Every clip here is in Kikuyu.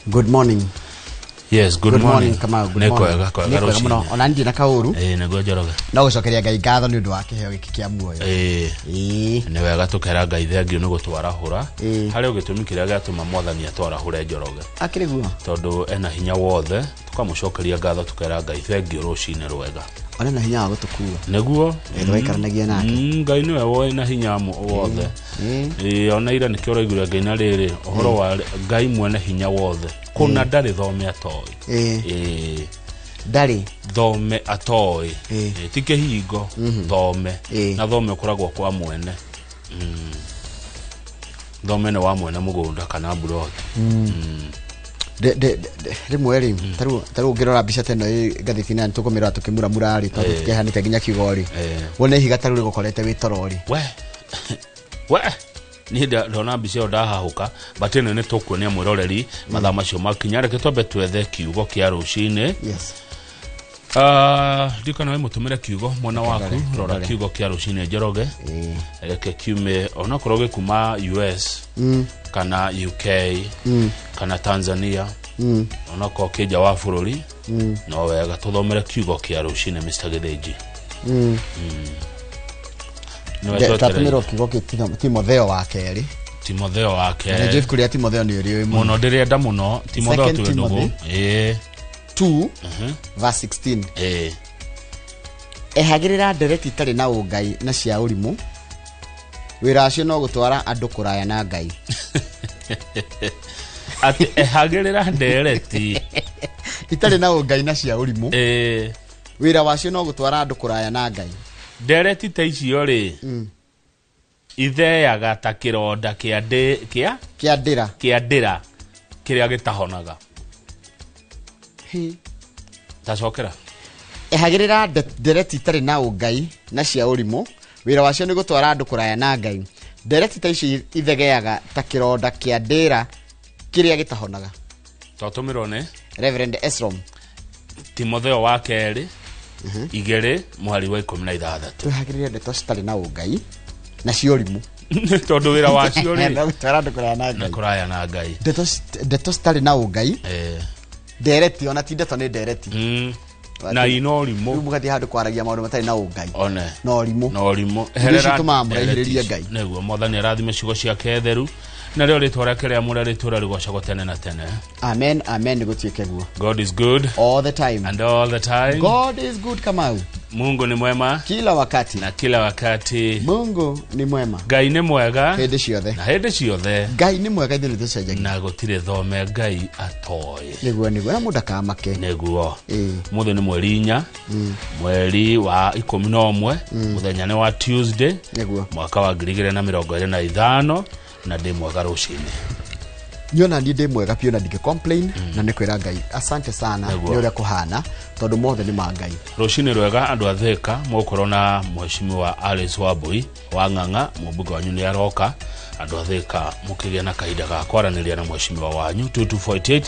Good morning. Yes, good, Good morning, Kamau. Good Nĩ morning. kwega, kwega Nĩ kwega mũno. rũcinĩ. Ona niĩ na kaũru. Ĩĩ, nĩguo Njoroge. No gũcokeria Ngai ngatho nĩ ũndũ wa kĩheo gĩkĩ kĩa muoyo. Ĩĩ. Ĩĩ. Nĩ wega tũkera Ngai thengio nĩ gũtwarahũra. Ĩĩ. Harĩ o gĩtũmi kĩrĩa gĩatũma Mwathani atwarahũre, Njoroge. Akĩrĩ guo. Tondũ ena hinya wothe, tũkamũcokeria ngatho, tũkera Ngai thengio rũcinĩ rwega. Ona na hinya wa gũtũkua. Nĩguo. Ĩĩ, tũgaikaranagia nake. Ngai nĩwe wĩ na hinya wothe. Ĩĩ, ona ira nĩkĩo ũraiguire Ngai na rĩrĩ ũhoro wa Ngai mwene hinya wothe kũna ndarĩ thome atoĩ. Ĩĩ. Ĩĩ. Ndarĩ. Thome atoĩ. Ĩĩ. Ĩĩ, ti kĩhingo thome. Ĩĩ. Na thome ũkoragwo kwa mwene. Thome nĩ wa mwene mũgũnda kana mburoti. Rĩmwe rĩ, tarĩu ũngĩrora mbica ta ĩno ĩ ngathĩti-inĩ na nĩtũkũmĩrora tũkĩmuramura rĩ, tondũ tũkĩhanĩte nginya kiugo rĩ, wone ihiga tarĩu rĩgũkorete wĩ toro rĩ. We we, niĩ ndona mbica ĩyo ndahahũka, but ĩno nĩ tũkuonia mwĩroreri mathaa macio makinya. Reke twambe twethe kiugo kĩa rũcinĩ. Yes. Ah, ndiũ kana wĩ mũtũmĩre kiugo mwena waku. Ndore, Rora ndore. kiugo kĩa rũcinĩ, Njoroge. Ĩĩ. Reke kiume onakorwo gĩkuma US kana UK kana Tanzania, onakorwo kĩ nja wa bũrũri, no wega tũthomere kiugo kĩa rũcinĩ, Mr Gĩthĩnji. Nĩwe twetereire. Twatũmĩrwo kiugo kĩ Timotheo wa kerĩ. Timotheo wa Na kerĩ. ibuku rĩa Timotheo nĩ ũrĩũĩ mũno. Mũno, ndĩrenda mũno Timotheo. Second Twĩ ndũgũ. Timothy. Ĩĩ. 2 verse 16. Ĩĩ. Ehagĩrĩra ndereti itarĩ na ũngai na cia ũrimũ, wĩra wacio no gũtwara andũ kũraya na Ngai. Atĩ ehagĩrĩra ndereti itarĩ na ũngai na cia ũrimũ, ĩĩ, wĩra wacio no gũtwara andũ kũraya na Ngai. Ndereti ta icio rĩ, itheaga ta kĩronda kĩa ndĩ kĩa kĩa ndĩra. Kĩa ndĩra kĩrĩa gĩtahonaga. Hĩ. Tacokera. Ehagĩrĩra ndereti itarĩ na ũngai na cia ũrimũ, wĩra wacio nĩ gũtwara andũ kũraya na Ngai. Ndereti ta icio ithegeaga ta kĩronda kĩa ndĩra kĩrĩa gĩtahonaga. Twatũmĩrwo nĩ Reverend Esrom. Timotheo wa kerĩ 2 mũhari wa 16. Twehagĩrĩre ndeto citarĩ na ũngai na cia ũrimũ, tondũ wĩra wacio rĩ no gũtwara andũ kũraya na nĩ Ngai. Kũraya na Ngai. Ndeto citarĩ na ũngai, ndereti, ona ti ndeto, nĩ ndereti. Na ina Rĩu ũrimũ. Mũgathiĩ handũ kwaragia maũndũ matarĩ na ũngai one na ũrimũ. Na ũrimũ. Indo icio itũmaga mũraihĩrĩrie Ngai. Nĩguo, Mwathani arathime ciugo ciake theru, narĩo rĩtwa rĩake rĩamũre rĩtũra rĩgocagwo tene na tene. Amen, amen, nĩgũtuĩke guo. God is good all the time and all the time. God is good, Kamau. Mungu ni mwema kila wakati na kila wakati. Mungu ni mwema Ngai nĩ mwega hĩndĩ ciothe. Na hĩndĩ ciothe. Ngai nĩ mwega, ithuĩ nĩtũcenjagia. Na gũtirĩ thome Ngai atoĩ. Nĩguo, na mũndũ akamake. Nĩguo. Ĩĩ. Mũthĩ nĩ mweri 4, mweri wa 11, mũthenya nĩ wa Tuesday, mwaka wa 2025, na ndĩ mwega rũcinĩ. Niona niĩ ndĩ mwega biũ na ndingĩ complain, na nĩ kwĩra Ngai asante sana nĩ ũrĩa kũhana, tondũ mothe nĩ ma Ngai. Rũcinĩ rwega andũ a Thĩka, mũgũkorwo na mheshimiwa Alice Wambui wa Ng'ang'a, mũmbunge wanyu nĩ aroka. Andũ a Thĩka, mũkĩgĩa na kahinda ga kwaranĩria na mheshimiwa wanyu. 2248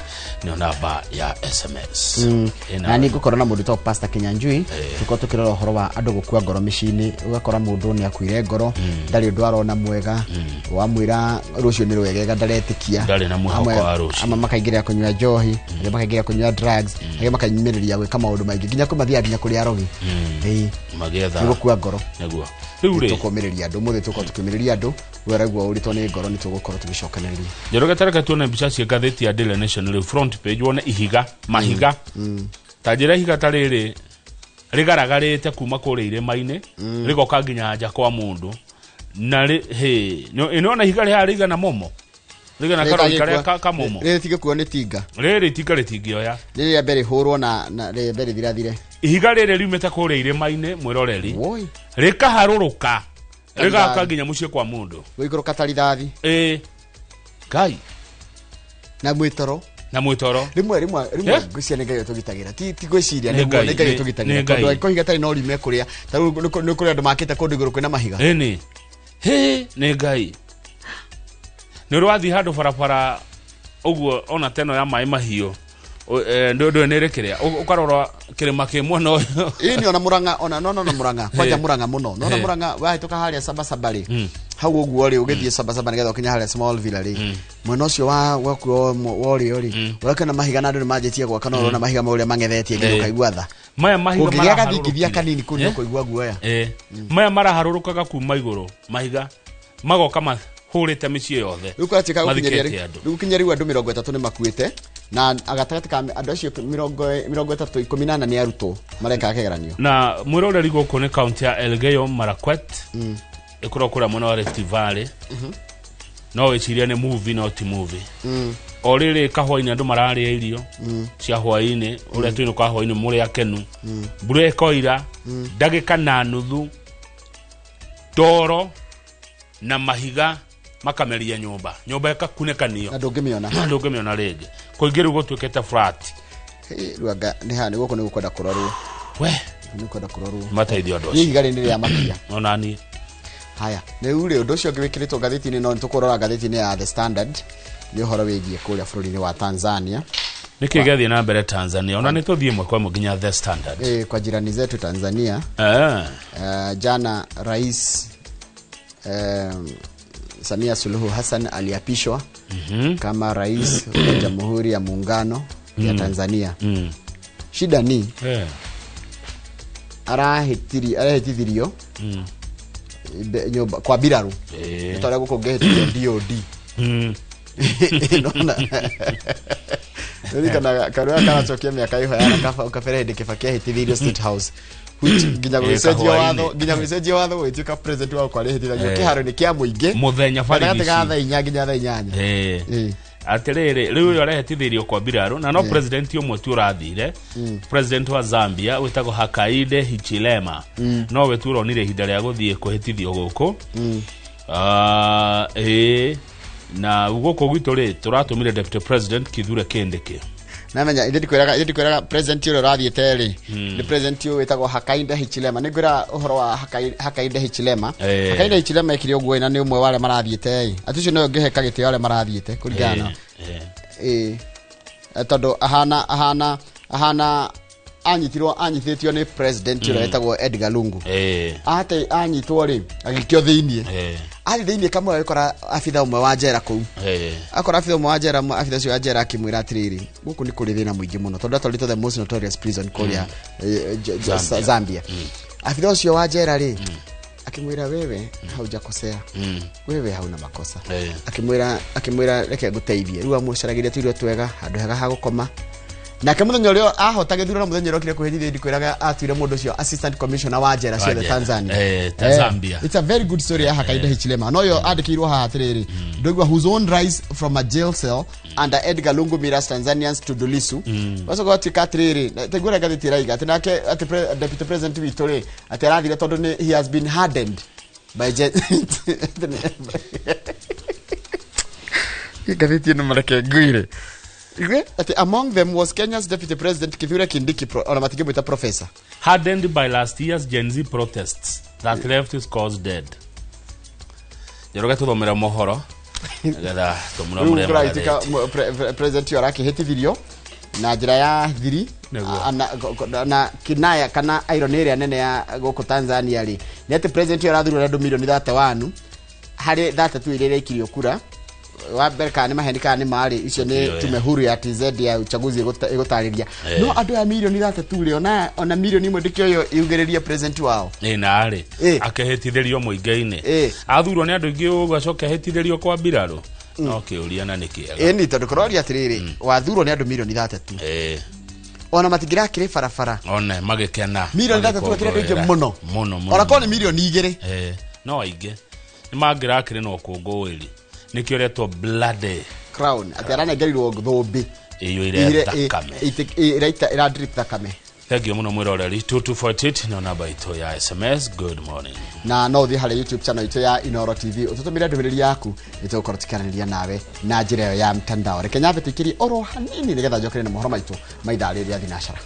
nĩyo namba ya SMS. Ĩna- Na niĩ ngũkorwo na mũndũ wĩtagwo Pastor Kinyanjui, tũkorwo tũkĩrora ũhoro wa andũ gũkua ngoro mĩciĩ-inĩ. Ũgakora mũndũ nĩ akuire ngoro, ndarĩ ũndũ arona mwega, wamwĩra rũciũ nĩ rwegega ndaretĩkia. Ndarĩ na mwĩhoko wa rũciũ. Amwe makaingĩrĩra kũnyua njohi, angĩ makaingĩrĩra kũnyua drugs, angĩ makanyumĩrĩria gwĩka maũndũ maingĩ, nginya kwĩ mathiaga nginya kũrĩ arogi. Ĩĩ. Magĩetha nĩ gũkua ngoro. Nĩguo rĩu rĩ tũkũmĩrĩria andũ mũthĩ, tũkorwo tũkĩũmĩrĩria andũ. We ũraigua ũritwo nĩ ngoro, nĩ tũgũkorwo tũgĩcokanĩrĩria. Njoroge, tareke tuone mbica cia ngathĩti ya Daily Nation rĩu, front page, wone ihiga, mahiga. Ta njĩra, ihiga ta rĩrĩ rĩgaragarĩte kuma kũrĩa irĩma-inĩ rĩgoka nginya nja kwa mũndũ na hĩ ĩnona ihiga rĩhaha rĩigana momo, rĩigana karori karĩa kamomo. Rĩrĩ tigĩkuo nĩ tinga. Rĩrĩ itinga rĩtingĩoya. Rĩrĩ rĩa mbere rĩhũrwo na rĩa mbere rĩthirathire. Ihiga rĩrĩ riumĩte kũrĩa irĩma-inĩ, mwĩroreri, Woi. rĩkaharũrũka rĩgaka Karithathi. nginya mũciĩ kwa mũndũ. Gũikũrũka ta rithathi. Ĩ Ngai. Na mwĩtoro. Na mwĩtoro. Rĩmwe rĩmwe rĩmwe Eh? ngwĩciria nĩ Ngai ũtũgitagĩra, ti ngwĩciria, Nĩ nĩguo Ngai, nĩ Ngai nĩ ũtũgitagĩra, Ngai. tondũ angĩkorwo ihiga tarĩ no rime kũrĩa ta rĩu nĩ kũrĩ andũ makĩte kũndũ igũrũ kwĩna mahiga. Ĩni hĩ nĩ Ngai, nĩ ũrĩ wathiĩ handũ barabara ũguo ona teno ya maĩ mahiũ. Ndå nä rä kä rä a å karora kä rä ma kä mwena å yå. Ĩni ona Murang'a, ona no no no Murang'a kwanja. Murang'a mũno no na Murang'a wahĩtũka harĩa Sabasaba rĩ, hau ũguo rĩ, ũgĩthiĩ Sabasaba nĩgetha ũkinye harĩa Small Villa rĩ, mwena ũcio wa wakuo wa ũrĩo rĩ, ũrakĩona mahiga na andũ nĩ manjĩtie gwaka, no ũrona mahiga mau ũrĩa mang'ethetie nginya ũkaigua tha. Maya mahiga Kũngĩgĩa gathingithia maraharũrũkire. kanini kũu nĩ ũkũigua guoya. Maya maraharũrũkaga kuma igũrũ, mahiga magoka mahũrĩte mĩciĩ yothe. Rĩu kũratuĩka gũkinyĩria Mathikĩte andũ. Rĩu gũkinyia rĩu andũ 30 nĩ makuĩte, na gatagatĩ ka andũ acio 30, 18 nĩ arutwo marekaga kĩgeranio. Na mwĩroreri, gũkũ nĩ kaunti ya Elgeyo Marakwet, ĩkoragwo kũrĩa mwena wa Rift Valley. No wĩcirie nĩ movie, no ti movie. O rĩrĩ kahwainĩ andũ mararĩa irio cia hwainĩ, ũrĩa twĩnũka hwainĩ mũrĩ akenu, mbura ĩkoira ndagĩka na nuthu, ndoro na mahiga makameria nyũmba, nyũmba ĩkakunĩkanio. Na ndũngĩmĩona. Ndũngĩmĩona rĩngĩ. Kũingĩ rĩu gũtuĩkĩte flat. Hey, rĩu anga nĩ haha nĩ gũkũ nĩ gũkwenda kũrorwo. We. Nĩ gũkwenda kũrorwo. Mateithio andũ Niĩ acio. ihiga rĩrĩ nĩ rĩa makia. Ona niĩ. Haya, rĩu rĩ, ũndũ ũcio ũngĩ wĩkĩrĩtwo ngathĩti-inĩ, no nĩtũkũrora ngathĩti-inĩ ya The Standard, nĩ ũhoro wĩgiĩ kũrĩa bũrũri-inĩ wa Tanzania. Nĩkĩ gĩathiĩ na mbere Tanzania? Ona nĩ tũthiĩ ĩmwe kwa ĩmwe nginya The Standard. Kwa jirani zetu Tanzania. Jana Rais Samia Suluhu Hassan aliapishwa kama rais wa Jamhuri ya Muungano ya Tanzania. Shida ni arahĩtithirio nyũmba kwa mbirarũ ta ũrĩa gũkũ ngĩhĩtithio DOD. Nona ririkanaga karũa karacokia mĩaka ĩho ya kaba kabere hĩndĩ Kibaki ahĩtithirio State House, which nginya gũgĩcenjio kahwainĩ. watho, nginya gũgĩcenjio watho gũgĩtuĩka president wa kwarĩhĩtithagio kĩharo-inĩ kĩa mũingĩ Mũthenya gatagatĩ ga barigici. thaa 4 nginya thaa 8. Atĩrĩrĩ, rĩu ũyũ arehĩtithĩirio kwa mbirarũ, na no president ũmwe tu ũrathire, president wa Zambia wĩtagwo Hakainde Hichilema, no we tu ũronire ihinda rĩa gũthiĩ kũhĩtithio gũkũ. Ah, na gũkũ gwitũ rĩ, tũratũmire deputy president Kithure Kindiki. Namenya ithe ndikwĩraga president ũrĩa ũrathiĩte rĩ nĩ president ũyũ wĩtagwo Hakainde Hichilema. Nĩ ngwĩra ũhoro wa Hakainde Hichilema. Hakainde Hichilema ekire ũguo, na nĩ ũmwe wa arĩa marathiĩte ĩ, atĩ ũcio nĩwe ũngĩhe gĩtĩo arĩa marathiĩte kũringana na tondũ ahana anyitirwo, anyitĩtio nĩ president ũrĩa wĩtagwo Edgar Lungu. Ate anyitwo rĩ, agĩikio thĩiniĩ. Athiĩ thĩiniĩ kamwe agĩkora abitha ũmwe wa njera kũu. Akora abitha ũmwe wa njera, abitha ũcio wa njera akĩmwĩra atĩrĩrĩ, gũkũ nĩ kũrĩ thĩna mũingĩ mũno, tondũ atwarĩtwo the most notorious prison kũrĩa Zambia. Zambia. Abitha ũcio wa njera rĩ, akĩmwĩra, "Wewe haujakosea, wewe hauna makosa." Akĩmwĩra, "Reke ngũteithie." Rĩu amũcaragĩria tũirio twega, handũ hega ha gũkoma. Nake mũthenya ũrĩa ahota gĩthurano, mũthenya ũrĩa okire kũhĩtithia, ndikwĩraga atuire mũndũ ũcio assistant commissioner wa njera ciothe njera. Tanzania. Ta Zambia. It's a very good story ya Hakainde Hichilema. No yo andĩkĩirwo haha atĩrĩrĩ, ndũigua, "Whose own rise from a jail cell under Edgar Lungu mirrors Tanzanians Tundu Lissu." Wacoka gwatuĩka atĩrĩrĩ, taiguo ũrĩa ngathĩti ĩraiga atĩ nake atĩ deputy president witũ rĩ, atĩ arathire tondũ nĩ he has been hardened by ngathĩti ĩno mareke ngwĩre. Igwe, atĩ among them was Kenya's deputy president Kithure Kindiki, ona matingĩmwĩta professor. Hardened by last year's Gen Z protests that left his cause dead. Njoroge, tũthomere mohoro nĩgetha tũmũramũre Rĩu kũragĩtuĩka magathĩti. President ũyũ arakĩhĩtithirio na njĩra ya thiri. Nĩguo. Na kinaya kana irony ĩrĩa nene ya gũkũ Tanzania rĩ, nĩ atĩ president ũyũ arathurwo na andũ milioni 31 harĩ 32 iria iraikirio kura wa mbere, kana nĩ maheni kana nĩ marĩ icio nĩ Ndio, tume huru ya TZ ya uchaguzi ĩgũtarĩria. No andũ aya milioni 32 rĩ, ona milioni 1 ndĩkĩoyo yugĩrĩrie president wao. Ĩ narĩ akĩhĩtithĩrio mũingĩ-inĩ, athurwo nĩ andũ aingĩ ũguo, acoke ahĩtithĩrio kwa mbirarũ, no kĩũria na nĩ kĩega. Ĩni tondũ kũroria atĩrĩrĩ, wathurwo nĩ andũ milioni 32, ona matingĩrakĩrĩ barabara. One magĩkena. Milioni 32 akĩrĩ andũ aingĩ mũno. Mũno mũno. Ona korwo nĩ milioni 2. No aingĩ nĩ mangĩrakĩrĩ na ũkũngũĩri, nĩkĩo ũretwo bloody Crown, atĩ aranengerirwo thũmbĩ ĩiyũire thakame. Ĩraita ĩra drip thakame. Thank you mũno mwĩroreri, 2248 nĩyo namba itũ ya SMS. Good morning. Na no ũthiĩ harĩa YouTube channel itũ ya Inoro TV, ũtũtũmĩre ndũmĩrĩri yaku, nĩtũgũkorwo tũkĩaranĩria nawe na njĩra ĩyo ya mtandao. Reke nyambe tũikĩrie oro hanini nĩgetha njokere na mohoro maitũ ma ithaa rĩrĩ rĩa thinacara.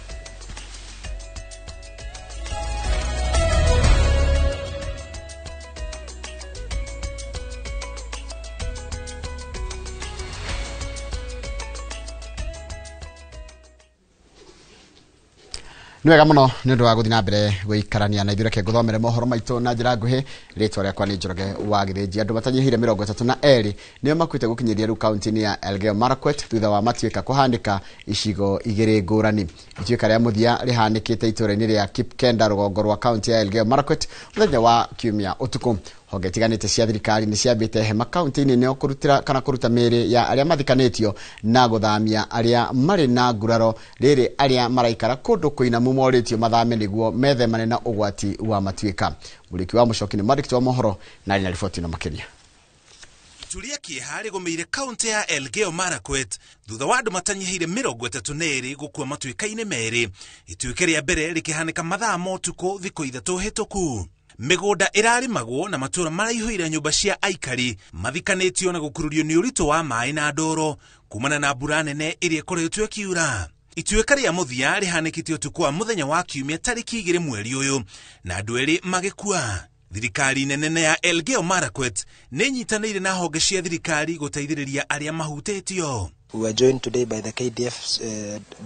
Nĩ wega mũno nĩ ũndũ wa gũthiĩ na mbere gũikarania na ithuĩ. Reke ngũthomere mohoro maitũ na njĩra nguhĩ. Rĩtwa rĩakwa nĩ Njoroge wa Gĩthĩnji. Andũ matanyihĩire 32 nĩo makuĩte gũkinyĩria rĩu kaunti-inĩ ya Elgeyo Marakwet thutha wa matuĩka kũhanĩka icigo igĩrĩ ngũrani. Ituĩka rĩa mũthia rĩhanĩkĩte itũũra-inĩ rĩa Kipkenda rũgongo rwa kaunti ya Elgeyo Marakwet mũthenya wa Kiumia ũtukũ. Honge itiganĩte cia thirikari nĩ ciambĩte hema kaunti-inĩ ĩno kũrutĩra kana kũruta mĩĩrĩ ya arĩa mathikanĩtio na gũthamia arĩa marĩ na nguraro, rĩrĩ arĩa maraikara kũndũ kũinamu morĩtio mathame nĩguo methemane na ũgwati wa matuĩka. Mũrĩki wa Mũcoki nĩ mwandĩki wa mohoro na arĩ na riboti ĩno makĩria. Itu rĩa kĩeha rĩgũmĩire kaunti ya Elgeyo Marakwet thutha wa andũ matanyihĩire 32 gũkua matuĩka-inĩ merĩ. Ituĩka rĩa mbere rĩkĩhanĩka mathaa ma ũtukũ thikũ 3 hĩtũku. Mĩgũnda ĩrarĩmagwo na matũũra maraihũire nyũmba cia aikari mathikanĩtio na gũkururio nĩ ũritũ wa maĩ na ndoro kumana na mbura nene ĩrĩa ĩkoretwo ĩkiura. Ituĩka rĩa mũthia rĩhanĩkĩte ũtukũ wa mũthenya wa Kiumia tarĩki 2 mweri ũyũ na andũ erĩ magĩkua. Thirikari nene ya Elgeyo Marakwet nĩ ĩnyitanĩire na honge cia thirikari gũteithĩrĩria arĩa mahutĩtio. We were joined today by the KDF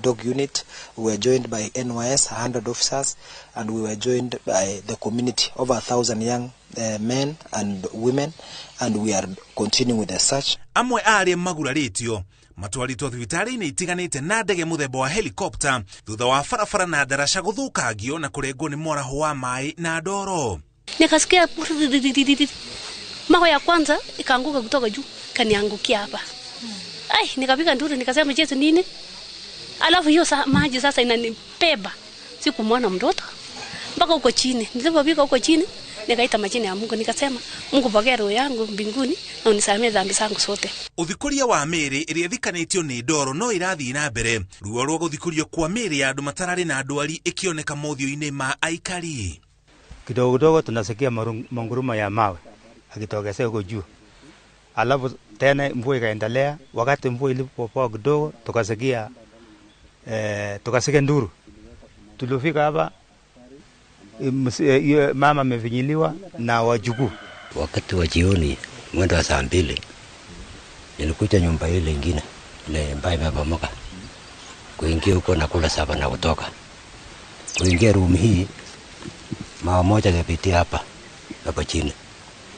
dog unit, we were joined by NYS, 100 officers, and we were joined by the community, over 1,000 young men and women, and we are continuing with the search. Amwe a arĩa magurarĩtio matwarĩtwo thibitarĩ-inĩ itiganĩte na ndege mũthemba wa helicopter thutha wa barabara na ndaraca gũthũkangio na kũrengwo nĩ mwaraho wa maĩ na ndoro. Nikasikia mawe ya kwanza ikaanguka kutoka juu kaniangukia hapa. Ai, nikapiga nduru nikasema Yesu nini? Alafu hiyo maji sasa inanibeba. Sikumwona mtoto mpaka huko chini. Nilipofika huko chini nikaita majina ya Mungu nikasema Mungu pokea roho yangu mbinguni na unisamee dhambi zangu zote. Ũthikũria wa mĩĩrĩ ĩrĩa ĩthikanĩtio nĩ ndoro no ĩrathiĩ na mbere. Ruo rwa gũthikũrio kwa mĩĩrĩ ya andũ matararĩ na ndwari ĩkĩoneka mothiũ-inĩ ma aikari. Kidogo kidogo tunasikia manguruma ya mawe akitokezea huko juu. Alafu tena mvua ikaendelea. Wakati mvua ilipopoa kidogo tukasikia nduru. Tulifika hapa, mama amevinyiliwa na wajukuu. Wakati wa jioni mwendo wa saa 2 nilikuja nyumba ile nyingine ile ambayo imebomoka. Kuingia huko na kula saba na kutoka. Kuingia room hii mawe moja kapitia hapa hapo chini.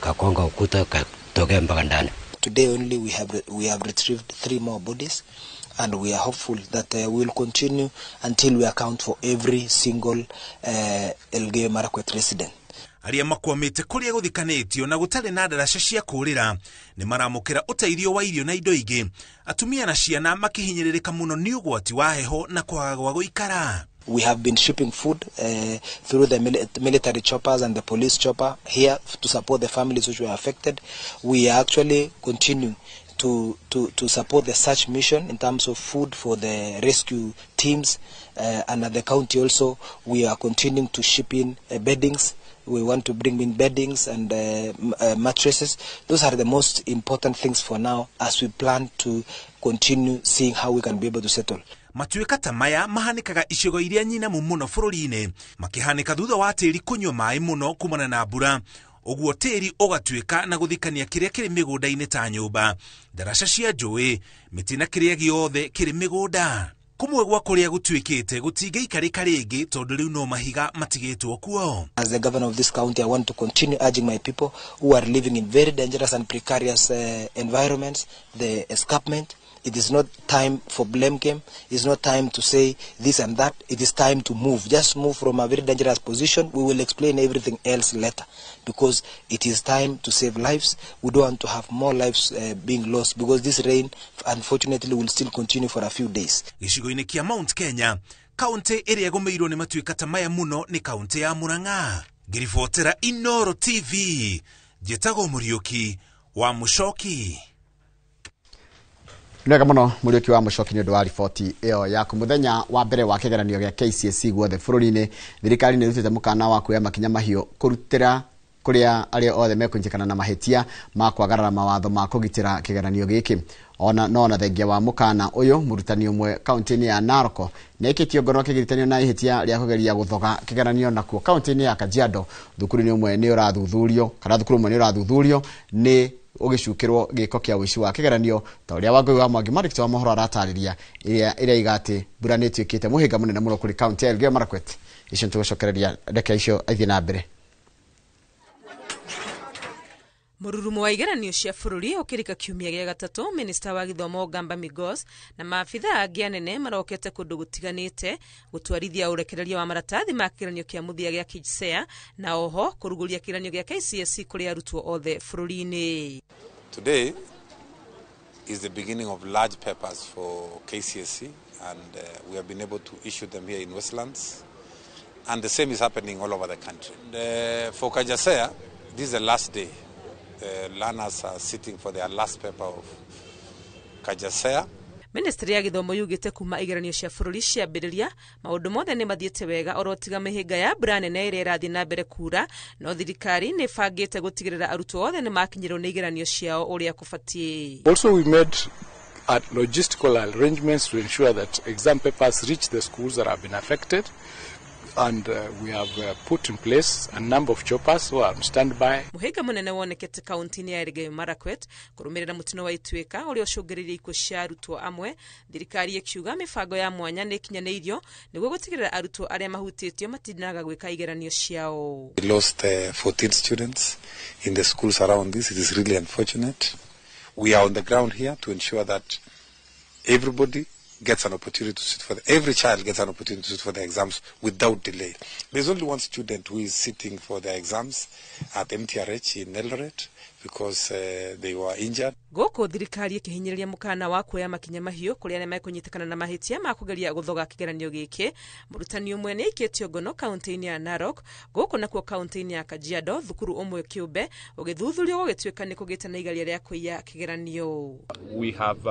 Kakonga ukuta katokea mpaka ndani. Today only we have retrieved 3 more bodies, and we are hopeful that we will continue until we account for every single Elgeyo Marakwet resident. Arĩa makwamĩte kũrĩa gũthikanĩtio na gũtarĩ na ndaraca cia kũũrĩra nĩ maramũkĩra ũteithio wa irio na indo ingĩ. Atumia na ciana makĩhinyĩrĩrĩka mũno nĩ ũgwati wa heho na kwaga gwa gũikara. We have been shipping food through the military choppers and the police chopper here to support the families which were affected. We are actually continuing to support the search mission in terms of food for the rescue teams, and at the county also we are continuing to ship in beddings. We want to bring in beddings and mattresses. Those are the most important things for now as we plan to continue seeing how we can be able to settle. Matuĩka ta maya mahanĩkaga icigo iria nyinamu mũno bũrũri-inĩ, makĩhanĩka thutha wa tĩri kũnyua maĩ mũno kumana na mbura. Ũguo tĩri ũgatuĩka na gũthikania kĩrĩa kĩrĩ mĩgũnda-inĩ ta nyũmba, ndaraca cia njũĩ, mĩtĩ na kĩrĩa gĩothe kĩrĩ mĩgũnda. Kũmwe gwa kũrĩa gũtuĩkĩte gũtingĩikarĩka rĩngĩ tondũ rĩu no mahiga matigĩtwo kuo. As the governor of this county, I want to continue urging my people who are living in very dangerous and precarious environments, the escarpment. It is not time for blame game. It's not time to say this and that. It is time to move. Just move from a very dangerous position. We will explain everything else later, because it is time to save lives. We don't want to have more lives being lost, because this rain, unfortunately, will still continue for a few days. Gĩcigo-inĩ kĩa Mount Kenya, kaunti ĩrĩa ĩgũmĩirwo nĩ matuĩka ta maya mũno nĩ kaunti ya Murang'a. Ngĩribotera Inooro TV, njĩtagwo Mũriũki wa Mũcoki. Nĩ wega mũno Mũriũki wa Mũcoki nĩ ũndũ wa riboti ĩyo yaku. Mũthenya wa mbere wa kĩgeranio gĩa KCSE guothe bũrũri-inĩ, thirikari nĩ ĩrutĩte mũkana wa kuoya makinya mahiũ kũrutĩra kũrĩa arĩa othe mekũnyitĩkana na mahĩtia ma kwagarara mawatho ma kũgitĩra kĩgeranio gĩkĩ. Ona no na thengia wa mũkana ũyũ, mũrutani ũmwe kaunti-inĩ ya Narok nĩ aikĩtio ngono akĩgirithanio na ihĩtia rĩa kũgeria gũthoga kĩgeranio. Nakuo kaunti-inĩ ya Kajiado, thukuru-inĩ ũmwe nĩ ũrathuthurio kana thukuru ũmwe nĩ ũrathuthurio nĩ Ũgĩcukĩrwo gĩko kĩa ũici wa kĩgeranio ta ũrĩa Wangũi wa Mwangi mwandĩki wa mohoro aratarĩria ĩrĩa ĩraiga atĩ mbura nĩ ĩtuĩkĩte mũhĩnga mũnene mũno kũrĩ kaunti ya Elgeyo Marakwet. Icio nĩtũgũcokereria, reke icio ithiĩ na mbere. Mũrurumo wa igeranio cia bũrũri ũkĩrika kiumia gĩa gatatũ, minista wa gĩthomo Gamba Migos na maabitha angĩ anene marokete kũndũ gũtiganĩte gũtwarithia ũrekereria wa maratathi ma kĩgeranio kĩa mũthia gĩa KJSEA na oho kũrugũria kĩgeranio gĩa KCSE kũrĩ arutwo othe bũrũri-inĩ. Today is the beginning of large papers for KCSE, and we have been able to issue them here in Westlands, and the same is happening all over the country. And for KJSEA, this is the last day. The learners are sitting for their last paper of KJSEA. Ministry ya gĩthomo yugĩte kuma igeranio cia bũrũri ciambĩrĩria maũndũ mothe nĩ mathiĩte wega oro tiga mĩhĩnga ya mbura nene ĩrĩa ĩrathiĩ na mbere kura, no thirikari nĩ ĩbangĩte gũtigĩrĩra arutwo othe nĩ makinyĩrwo nĩ igeranio ciao ũrĩa kũbatiĩ. Also, we made logistical arrangements to ensure that exam papers reach the schools that have been affected, and we have put in place a number of choppers who are on standby. Mũhĩnga mũnene wonekete kaunti-inĩ ya Elgeyo Marakwet kũrũmĩrĩra mũtino wa Ituĩka ũrĩa ũcũngĩrĩirie ikuũ cia arutwo amwe, thirikari ĩkiuga mĩbango ya mwanya nĩ ĩkinyanĩirio nĩguo gũtigĩrĩra arutwo arĩa mahutĩtio matinaga gwĩka igeranio ciao. We lost 14 students in the schools around this. It is really unfortunate. We are on the ground here to ensure that everybody gets an opportunity to sit for the, every child gets an opportunity to sit for the exams without delay. There's only one student who is sitting for the exams at MTRH in Eldoret because they were injured. Gũkũ thirikari ĩkĩhinyĩrĩria mũkana wa kuoya makinya mahiũ kũrĩ arĩa mekũnyitĩkana na mahĩtia ma kũgeria gũthoga kĩgeranio gĩkĩ. Mũrutani ũmwe nĩ aikĩtio ngono kaunti-inĩ ya Narok, gũkũ nakuo kaunti-inĩ ya Kajiado thukuru ũmwe kĩũmbe ũgĩthuthurio gũgĩtuĩka nĩ kũgĩte na igeria rĩa kũiya kĩgeranio. We have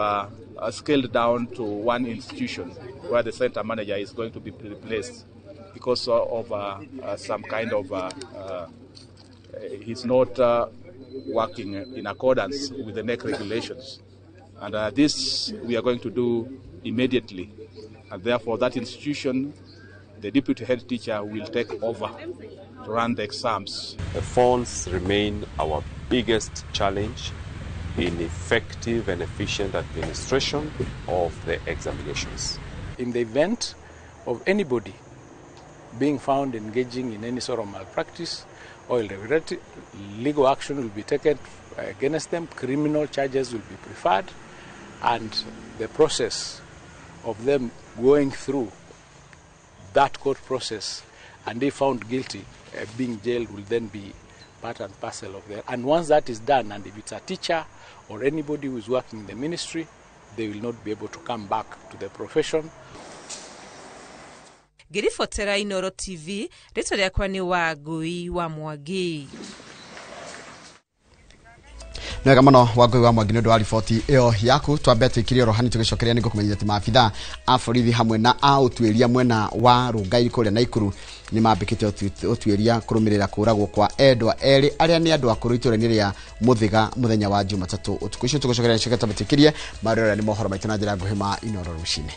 scaled down to one institution where the center manager is going to be replaced because of some kind of he's not working in accordance with the NEC regulations, and this we are going to do immediately, and therefore that institution, the deputy head teacher will take over to run the exams. The phones remain our biggest challenge in effective and efficient administration of the examinations. In the event of anybody being found engaging in any sort of malpractice or irregularity, legal action will be taken against them, criminal charges will be preferred, and the process of them going through that court process and if found guilty, being jailed will then be part and parcel of that. And once that is done, and if it's a teacher or anybody who is working in the ministry, they will not be able to come back to the profession. Ngĩribotera Inooro TV, rĩtwa rĩakwa nĩ Wangũi wa Mwangi. Nĩ wega mũno Wangũi wa Mwangi nĩ ũndũ wa riboti ĩyo yaku. Twambe twĩkire oro hani tũgĩcokeria nĩ ngũkũmenyithia atĩ maabitha a borithi hamwe na a ũtuĩria mwena wa Rongai kũrĩa Naikuru nĩ mambĩkĩte ũtuĩria kũrũmĩrĩra kũragwo kwa endwa erĩ arĩa nĩ andũ akũrũ itũũra-inĩ rĩa Mũthĩga mũthenya wa Jumatatũ ũtukũ. Icio tũgũcokeria nĩcoke twambe twĩkĩrie marĩa nĩ mohoro maitũ na njĩra nguhĩ ma Inooro rũcinĩ.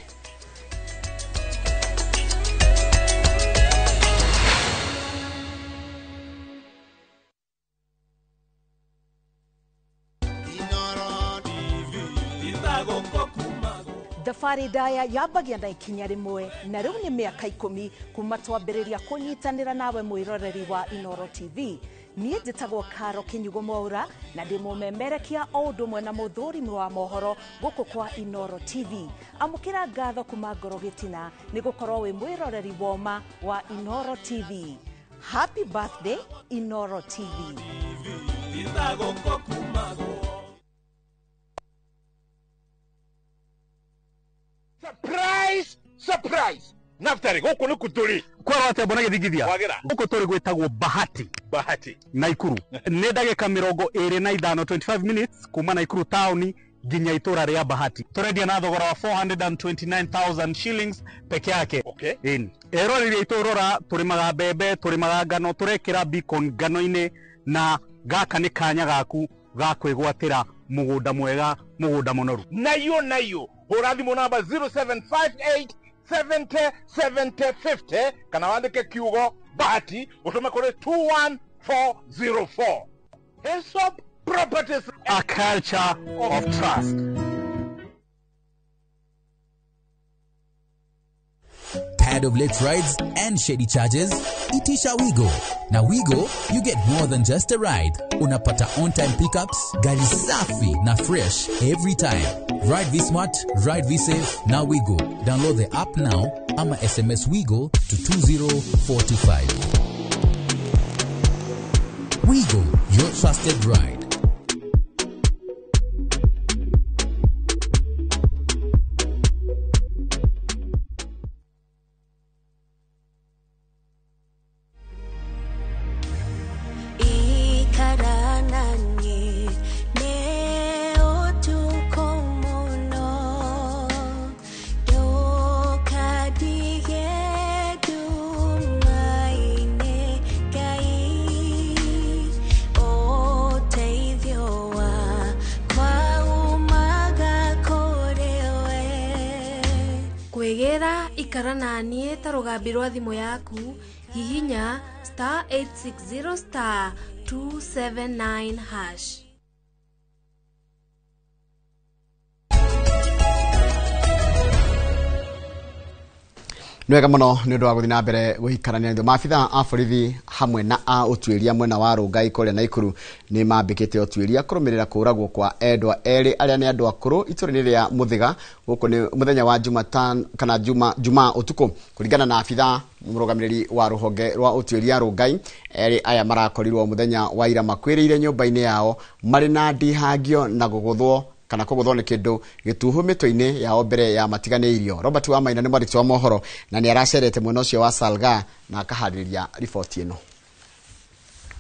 Thabarĩ ndaya yambagia na ikinya rĩmwe na rĩu nĩ mĩaka 10 kuma twambĩrĩria kũnyitanĩra nawe mwĩroreri wa Inooro TV. Niĩ njĩtagwo Karo Kinyugo Mwaura na ndĩ mũmemerekia o ũndũ ũmwe na mũthũrimi wa mohoro gũkũ kwa Inooro TV. Amũkĩra ngatho kuma ngoro gĩtina nĩ gũkorwo wĩ mwĩroreri woma wa Inooro TV. Happy birthday Inooro TV. Surprise! Surprise! Naftari, gũkũ nĩ kũtũrĩ. Kwerwo atĩa mbona gĩthingithia? Wagĩra. Gũkũ tũrĩ gwĩtagwo Bahati. Bahati. Naikuru. Nĩ ndagĩka 25, 25 minutes kuma Naikuru taũni nginya itũra rĩa Bahati. Tũrendia na thogora wa 429,000 shillings peke yake. Okay. Ĩni. Eroreri aitũ rora, tũrĩmaga mbembe, tũrĩmaga ngano, tũrekĩra beacon ngano-inĩ na gaka nĩ kanya gaku ga kwĩgwatĩra mũgũnda mwega, mũgũnda mũnoru. Nayo nayo. Hũra thimũ namba 0758 70 70 50 kana wandĩke kiugo Bahati ũtũme kũrĩ 21404. Hesop Pro. Properties, a culture of trust. Tired of late rides and shady charges? Itisha Wigo. Na Wigo, you get more than just a ride. Unapata on-time pickups, gari safi na fresh every time. Ride V-Smart, ride V-Safe, na Wigo. Download the app now ama SMS Wigo to 20425. Wigo, your trusted ride. Kwĩgĩra ikara naniĩ ta rũgambi rwa thimũ yaku hihinya star 860 star 279 hash. Nĩ wega mũno nĩ ũndũ wa gũthiĩ na mbere gũikarania na ithuĩ. Maabitha a borithi hamwe na a ũtuĩria mwena wa Rongai kũrĩa Naikuru nĩ mambĩkĩte ũtuĩria kũrũmĩrĩra kũũragwo kwa endwa erĩ arĩa nĩ andũ akũrũ itũũra-inĩ rĩa Mũthĩga gũkũ nĩ mũthenya wa Jumatano kana Jumaa ũtukũ. Kũringana na abitha mũrũgamĩrĩri wa rũhonge rwa ũtuĩria Rongai, erĩ aya marakorirwo mũthenya wa ira makuĩrĩire nyũmba-inĩ yao marĩ na ndihangio na gũgũthwo kana kũgũthwo nĩ kĩndũ gĩtuhu mĩtwe-inĩ yao mbere ya matiganĩirio. Robert Wamaina nĩ mwandĩki wa mohoro na nĩ aracerete mwena ũcio wa Salga na akaharĩrĩria riboti ĩno.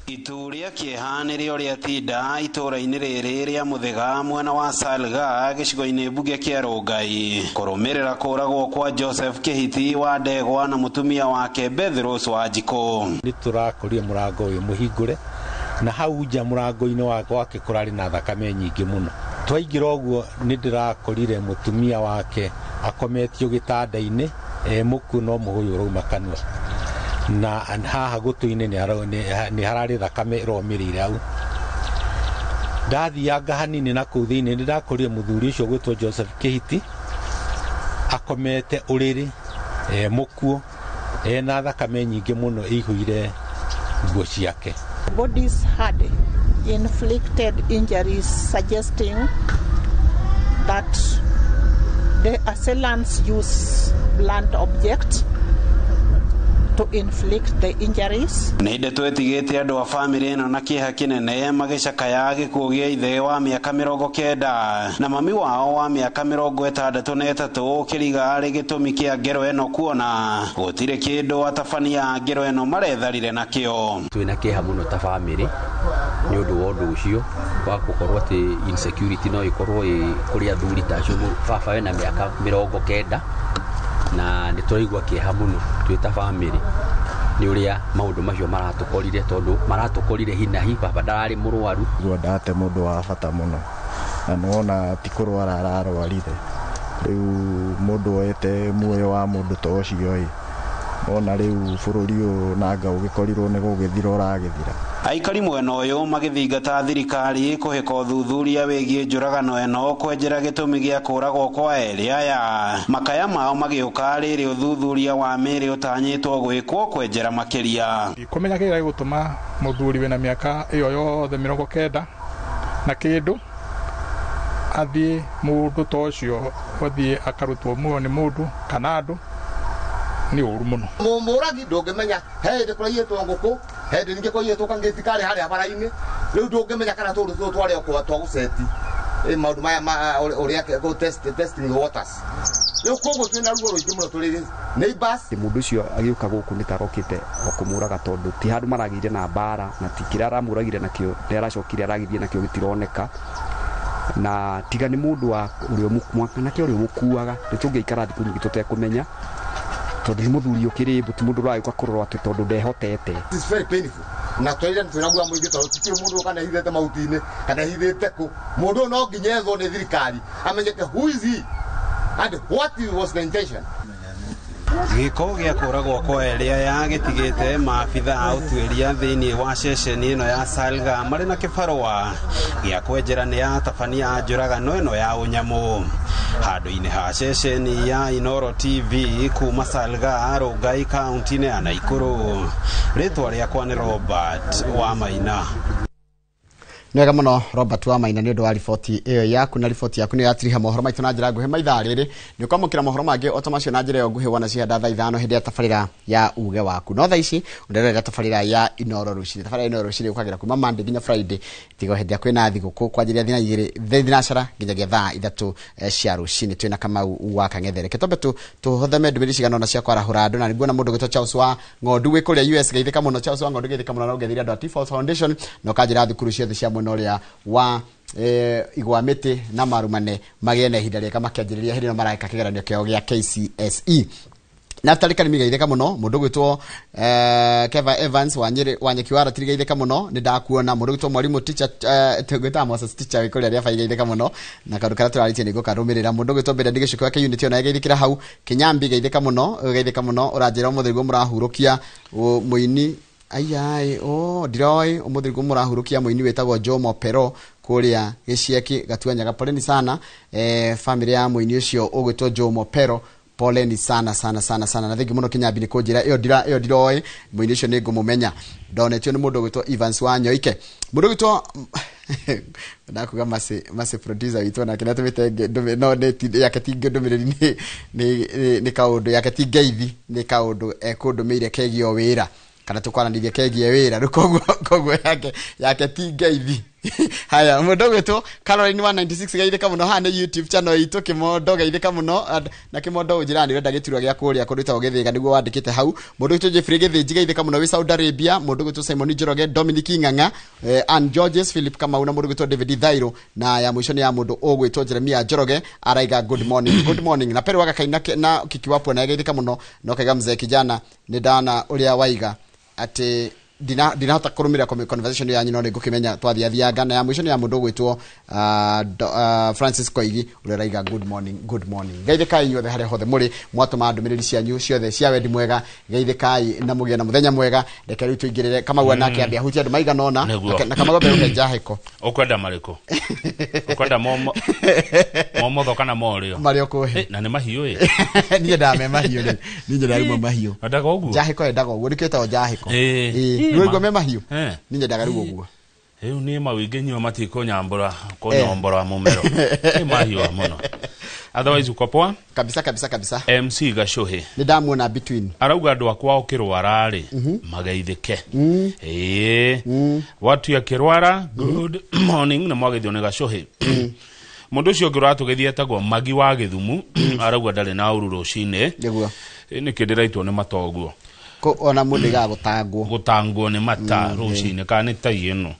Itu rĩa kĩeha nĩrĩo rĩatinda itũũra-inĩ rĩrĩ rĩa Mũthĩga mwena wa Salga gĩcigo-inĩ mbunge kĩa Rongai kũrũmĩrĩra kũũragwo kwa Joseph Kĩhiti wa Ndegwa na mũtumia wake Beth Rose Wanjikũ. Nĩ tũrakorire mũrango ũyũ mũhingũre na hau nja mũrango-inĩ wake kũrarĩ na thakame nyingĩ mũno. Twaingĩra ũguo nĩ ndĩrakorire mũtumia wake akometio gĩtanda-inĩ mũkuũ no mũhũyũ ũrauma kanua na haha gũtũ-inĩ nĩ hararĩ thakame ĩromĩrĩire hau. Ndathianga hanini na kũu thĩinĩ nĩ ndakorire mũthuri ũcio gwĩtwo Joseph Kĩhiti akomete ũrĩrĩ mũkuũ ena thakame nyingĩ mũno ĩihũire nguo ciake. Bodies had inflicted injuries suggesting that the assailants use blunt objects to inflict the injuries. Nĩ ndeto ĩtigĩte andũ a bamĩrĩ ĩno na kĩeha kĩnene magĩcakaya gĩkuũ gĩa ithe wa mĩaka 90 na mami wao wa mĩaka 63 kĩriga arĩ gĩtũmi kĩa ngero ĩno kuona gũtirĩ kĩndũ atabania a ngero ĩno maretharire nakĩo. Twĩna kĩeha mũno ta bamĩrĩ nĩ ũndũ wa ũndũ ũcio wa gũkorwo atĩ insecurity no ĩkorwo ĩ kũrĩ athuri ta acio. Baba wena mĩaka 90 na nĩ tũraigua kĩeha mũno twĩ ta bamĩrĩ nĩ ũrĩa maũndũ macio maratũkorire tondũ maratũkorire hinahi. Baba ndararĩ mũrwaru. Igua ndate mũndũ wa bata mũno na nĩwona ti kũrwara ararwarire. Rĩu mũndũ oete muoyo wa mũndũ ta ũcio ĩ ona rĩu bũrũri ũyũ nanga ũgĩkorirwo nĩ gũgĩthira ũragĩthira. Aikari mwena ũyũ magĩthingata thirikari kũhĩka ũthuthuria wĩgiĩ njũragano ĩno kwenjera gĩtũmi gĩa kũũragwo kwa erĩ aya. Makaya mao magĩũka rĩrĩ ũthuthuria wa mĩĩrĩ ũtanyĩtwo gwĩkwo kwenjera makĩria. Kũmenya kĩrĩa gĩgũtũma mũthuri wĩna mĩaka ĩyo yothe 90 na kĩndũ athiĩ mũndũ ta ũcio athiĩ akarutwo muoyo nĩ mũndũ kana andũ nĩ ũru mũno. Mũragi ndũngĩmenya he hĩndĩ kũraiyĩtwo ngũkũ, he hĩndĩ ningĩ kũraiyĩtwo kangĩti karĩ harĩa bara-inĩ, rĩu ndũngĩmenya kana tũndũ tũtũ twarĩ o twa gũceti maũndũ maya ma ũrĩa testing waters. Rĩu koguo twĩna ruo rũingĩ mũno tũrĩ neighbors. Mũndũ ũcio agĩũka gũkũ nĩ tarokĩte o kũmũraga tondũ ti handũ maragĩire na mbara na ti kĩrĩa aramũragire nakĩo nĩ aracokire aragithie nakĩo gĩtironeka na tiga nĩ mũndũ wa ũrĩa mwanake ũrĩa ũmũkuaga nĩ tũngĩikara thikũ nyingĩ tũtekũmenya tondũ nĩ mũthuri ũkĩrĩ mbu ti mũndũ ũragĩũka kũrorwo atĩ tondũ ndehotete. It is very painful. Na twĩra twĩna mũingĩ tondũ ti mũndũ kana hithĩte mahuti-inĩ kana hithĩte kũ. Mũndũ ũyũ no nginya ethwo nĩ thirikari amenyeke who is he and what was the intention. Gĩko gĩa kũragwo kwa erĩ aya gĩtigĩte maabitha a ũtuĩria thĩinĩ wa ceceni ĩno ya Salga marĩ na kĩbarũa gĩa kwenjera nĩ atabania a njũragano ĩno ya ũnyamũ. Handũ-inĩ ha ceceni ya Inoro TV kuma Salga, Rongai, kaunti-inĩ ya Naikuru. Rĩtwa rĩakwa nĩ Robert Wamaina. Nĩ wega mũno Robert Wamaina nĩ ũndũ wa riboti ĩyo yaku, na riboti yaku nĩ yatiriha mohoro maitũ na njĩra nguhĩ maithaa rĩrĩ. Nĩ ũkwamũkĩra mohoro mangĩ o ta macio na njĩra ĩyo nguhĩ wona cihanda thaa 5 hĩndĩ ya tabarĩra ya uge waku. No thaa ici ũrerorera tabarĩra ya Inoro rũcinĩ. Tabarĩra ya Inoro rũcinĩ ũkagĩra kuma Monday nginya Friday, tiga hĩndĩ ya kwĩna thigũkũ kwanjĩrĩria thina igĩrĩ thinacara nginyagia thaa 3 cia rũcinĩ. Twĩna Kamau wa Kang'ethe. Reke twambe tũhotheme ndũmĩrĩri cigana ũna cia kwarahũra andũ, na nĩguona mũndũ ũgwĩtwo Charles wa Ng'ondu wĩ kũrĩa US. Geithĩka mũno Charles wa Ng'ondu, geithĩka mũno na ũgeithĩria andũ a T-Force Foundation, na ũkanjĩra thukuru ciothe cia mwena ũrĩa wa igwa mĩtĩ na marumane magĩe na ihinda rĩega makĩanjĩrĩria hĩndĩ ĩno mareka kĩgeranio kĩao gĩa KCSE. Naftali Karimi geithĩka mũno. Mũndũ ũgwĩtwo Keva Evans wa Nyĩrĩ wa Nyeki wa Ratiri geithĩka mũno, nĩ ndakuona. Mũndũ ũgwĩtwo mwarimũ teacher tũgwĩtaga Moses teacher wĩ kũrĩa Rĩabai geithĩka mũno, na kaũndũ karĩa tũrarĩtie nĩ ngũkarũmĩrĩra. Mũndũ ũgwĩtwo Bernard Gĩcuku wa K-Unit ona geithĩkĩra hau. Kĩnyambi geithĩka mũno, geithĩka mũno, ũranjĩra ũmũthĩ nĩguo mũrahurũkia mũini aiai o ndiroĩ ũmũthĩ nĩguo mũrahurũkia mũini wĩtagwo Jomo Pero kũrĩa Gĩcieki Gatuanyaga. Poleni sana family ya mũini ũcio ũgwĩtwo Jomo Pero, poleni sana sana sana sana, na thengi mũno Kĩnyambi nĩ kũnjĩra ĩyo ĩyo ndiroĩ mũini ũcio nĩ ngũmũmenya. Ndonetio nĩ mũndũ ũgwĩtwo Evans wa Nyoike. Mũndũ ũgwĩtwo ndakuga Masi producer witũ nake nĩatũmĩte no nĩ yake ti ndũmĩrĩri nĩ kaũndũ yake ti ngeithi nĩ kaũndũ ekũndũmĩire kegiĩ o wĩra kana tukwaranĩrie kegiĩ wĩra rĩu koguo yake ti ngeithi. Haya, mũndũ ũgwĩtwo Caroline 196 geithĩka mũno. Haha nĩ YouTube channel itũ Kĩmondo geithĩka mũno, na Kĩmondo ũnjĩraga nĩ ũrenda gĩturwa gĩa kũrĩa kũndũ gwĩtagwo Gĩthĩga nĩguo wandĩkĩte hau. Mũndũ ũgwĩtwo Jeffrey Gĩthĩnji geithĩka mũno wĩ Saudi Arabia. Mũndũ ũgwĩtwo Simon Njoroge, Dominic Ng'ang'a, Ann Georges, Philip Kamau na mũndũ ũgwĩtwo David Thairo, na ya mũico nĩ ya mũndũ ũgwĩtwo Jeremia Njoroge araiga good morning, good morning. Na Perry Wagakaina na Kikiwapo na geithĩka mũno, na ũkaiga mzee kijana nĩ ndana ũrĩa waiga atĩ ndinahota kũrũmĩrĩra conversation yanyu no nĩngũkĩmenya twathiathianga. Na ya mũico nĩ ya mũndũ ũgwĩtwo Francis Koigi ũrĩa ũraiga good morning, good morning. Geithĩkai inyuothe harĩa hothe mũrĩ mwatũma ndũmĩrĩri cianyu ciothe cia wendi mwega, geithĩkai na mũgĩe na mũthenya mwega. Reke rĩu tũingĩrĩre Kamau nake ambia ahutie andũ maigana ũna, na Kamau ambe ũhe njahĩko. Ũkwenda marĩkũ? Ũkwenda momotho kana morĩo? Marĩa ũkũhe. Na nĩ mahiũ ĩ. Niĩ ndame mahiũ rĩ. Niĩ nyendaga rĩu mahiũ. Wendaga ũguo? Njahĩko yendaga ũguo, nĩkĩo ĩtagwo njahĩko. Rĩu me mahiũ. Niĩ nyendaga rĩu ũguo. Rĩu niĩ mawingĩ nyua matikũnyambũra kũnyombora mũmero. Nĩ mahiũ mũno. Otherwise uko poa? Kabisa kabisa kabisa. MC Gacuhi. Nĩ ndamuona between. Arauga andũ akwa ũkĩrwara rĩ mageithĩke. Ĩĩ. Watu ya kĩrwara good morning na mwagethio nĩ Gacuhi. Mũndũ ũcio ũngĩ ũratũgeithia etagwo Magi wa Gĩthumu arauga ndarĩ na ũru rũcinĩ. Nĩguo. Nĩkĩ ndĩraitwo nĩ mata ũguo? Ona mũndũ aigaga gũtangwo. Gũtangwo nĩ mata rũcinĩ kana nĩ tai ĩno.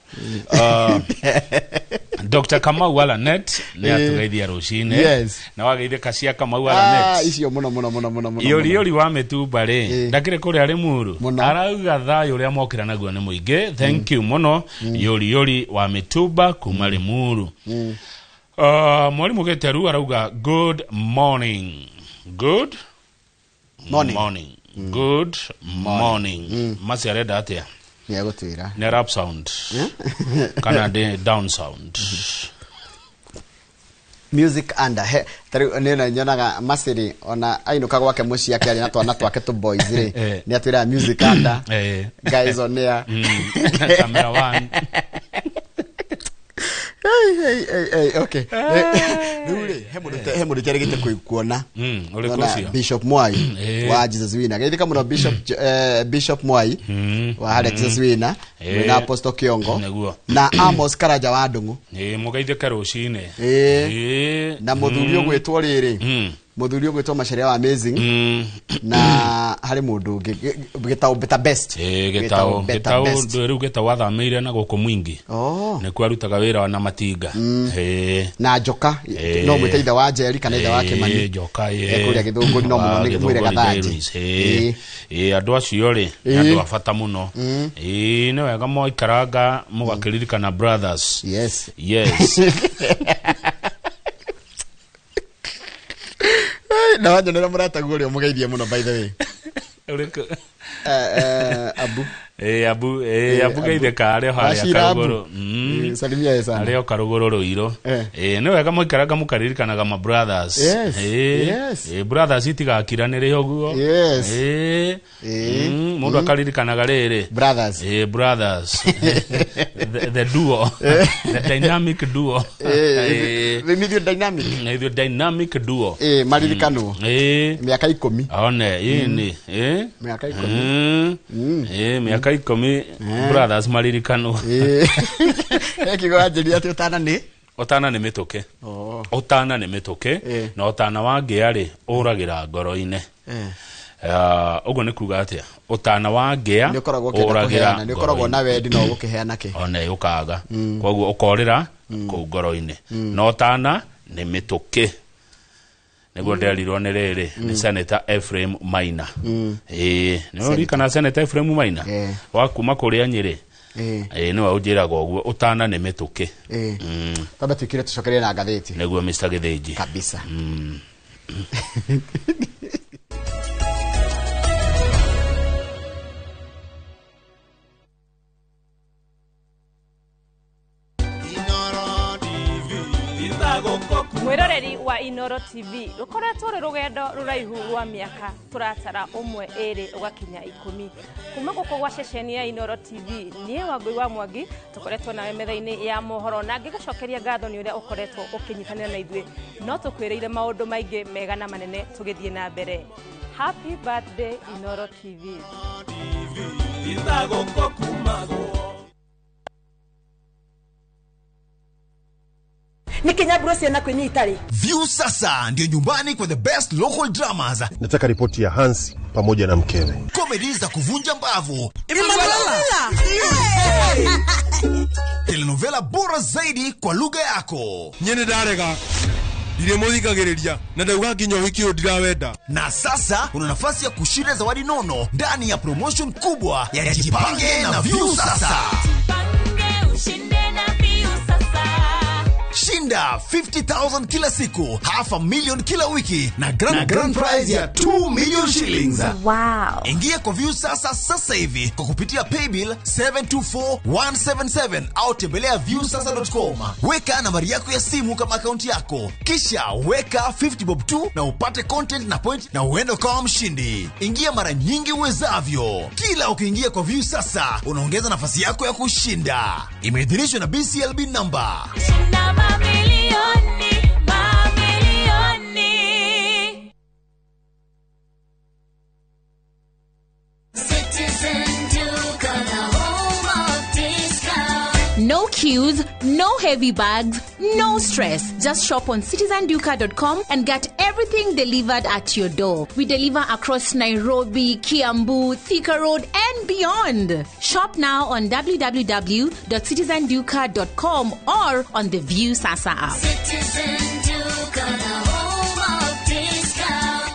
Dr. Kamau Alanet nĩ atũgeithia rũcinĩ. Yes. Na wageithĩka cia Kamau Alanet. Icio mũno mũno mũno mũno mũno. Yori wa mĩtumba rĩ ndakĩrĩ kũrĩa Limuru arauga thayũ ũrĩa mokĩra naguo nĩ mũingĩ. Thank you mũno Yori wa mĩtumba kuma Limuru. Mwalimu Gĩteru arauga good morning. Good morning. Good morning. Masi arenda atĩa? Nĩ egũtwĩra. Nĩ rap sound kana down sound? Music under tarĩu nĩ nyonaga Masiri ona ainũka gwake mũciĩ akĩaria na twana twake tũ boys rĩ nĩ atwĩraga music under guys on air camera one. Hey, okay. Rĩu rĩ he mũndũ ũtarĩgĩte kuona. Bishop Mwai wa Jesus Winner. Geithĩka mũno Bishop Mwai wa harĩa Jesus Winner na Apostle Kiongo na Amos Karanja wa Ndung'u. Mũgeithĩke rũcinĩ. Na mũthuri ũgwĩtwo rĩrĩ mũthuri ũgwĩtwo Macharia wa Amazing na harĩ mũndũ ũngĩ Gĩtaũ Better Best. Gĩtaũ rĩu Gĩtaũ athamĩire na gũkũ mwingi nĩkuo arutaga wĩra na matinga. Na Njoka no mwĩte ithe wa Njeri kana ithe wa Kĩmani. Njoka kũrĩa Gĩthũngũri no mũno nĩ mwĩre Gathanji. Andũ acio rĩ nĩ andũ a bata mũno. Nĩ wega mwaikaranga mũgakĩririkana brothers. Yes. Yes. Na wanyonera mũrataguo ũrĩa ũmũgeithie mũno by the way. Ũrĩkũ? Abu. Abu, Abu geithe ka arĩ o harĩa karũgũrũ. Salimia ye sana. Arĩ o karũgũrũ rũirũ. Nĩ wega mũikaraga mũkaririkanaga ma brothers. Yes. Yes. Brothers itigakiranĩre ũguo. Yes. Mũndũ akaririkanaga rĩrĩ. Brothers. Brothers. The duo. The dynamic duo. Nĩ ithuĩ dynamic. Nĩ ithuĩ dynamic duo. Maririkanwo. Mĩaka 10. One, ĩni. Mĩaka 10. Mĩaka 10 brothers maririkanwo. Kiugo wanjĩrire atĩ ũtana nĩ? Ũtana nĩ mĩtũkĩ. Ũtana nĩ mĩtũkĩ na ũtana wa ngĩa rĩ ũragĩra ngoro-inĩ. Ũguo nĩ kuga atĩa? Ũtana wa ngĩa nĩ ũkoragwo ũkĩenda kũheana, nĩ ũkoragwo na wendi no ũgũkĩheana kĩ? One ũkaga. Koguo ũkorĩra kũu ngoro-inĩ. Na ũtana nĩ mĩtũkĩ. Nĩguo nderirwo nĩ rĩrĩ nĩ Senator Ephraim Maina. Nĩ ũririkana Senator Ephraim Maina? Wa kuma kũrĩa Nyĩrĩ. Nĩwe ũnjĩraga ũguo ũtana nĩ mĩtũkĩ. Twambe twĩkĩre tũcokerie na ngathĩti. Nĩguo Mr. Gĩthĩnji. Kabisa. Mwiroreri wa Inoro TV rukoretwo rĩ rũgendo rũraihu rwa mĩaka tũratara 1 2 ũgakinya 10 kuma gũkũ gwa ceceni ya Inoro TV niĩ Wangũi wa Mwangi tũkoretwo nawe metha-inĩ ya mohoro na ngĩgũcokeria ngatho nĩ ũrĩa ũkoretwo ũkĩnyitanĩra na ithuĩ no tũkwĩrĩire maũndũ maingĩ mega na manene tũgĩthiĩ na mbere. Happy birthday Inoro TV. Nikinyaburo ciana kwinyita ri. View sasa ndio nyumbani kwa the best local dramas. Nataka ripoti ya Hansi pamoja na mkewe. Comedy za kuvunja mbavu. Telenovela bora zaidi kwa lugha yako. Nyene ndarega. Ndire muthikagiriria na ndauga nginya wiki uyu ndirawenda. Na sasa una nafasi ya kushinda zawadi nono ndani ya promotion kubwa ya Jipange na View Sasa. Jipange ushinde na View Sasa. Shinda 50,000 kila siku, 500,000 kila wiki na grand prize ya 2 million shillings. Wow. Ingia kwa View Sasa sasa hivi kwa kupitia paybill 724177 au tembelea viewsasa.com. Weka nambari yako ya simu kama akaunti yako. Kisha weka 50 bob tu na upate content na point na uende kama mshindi. Ingia mara nyingi uwezavyo. Kila ukiingia kwa View Sasa unaongeza nafasi yako ya kushinda. Imeidhinishwa na BCLB number. Shinda mamilioni, mamilioni. Citizen Duka, the home of discount. No queues, no heavy bags, no stress. Just shop on citizenduka.com and get everything delivered at your door. We deliver across Nairobi, Kiambu, Thika Road, and beyond. Shop now on www.citizenduka.com or on the View Sasa app. Citizen Duka, the home of discount.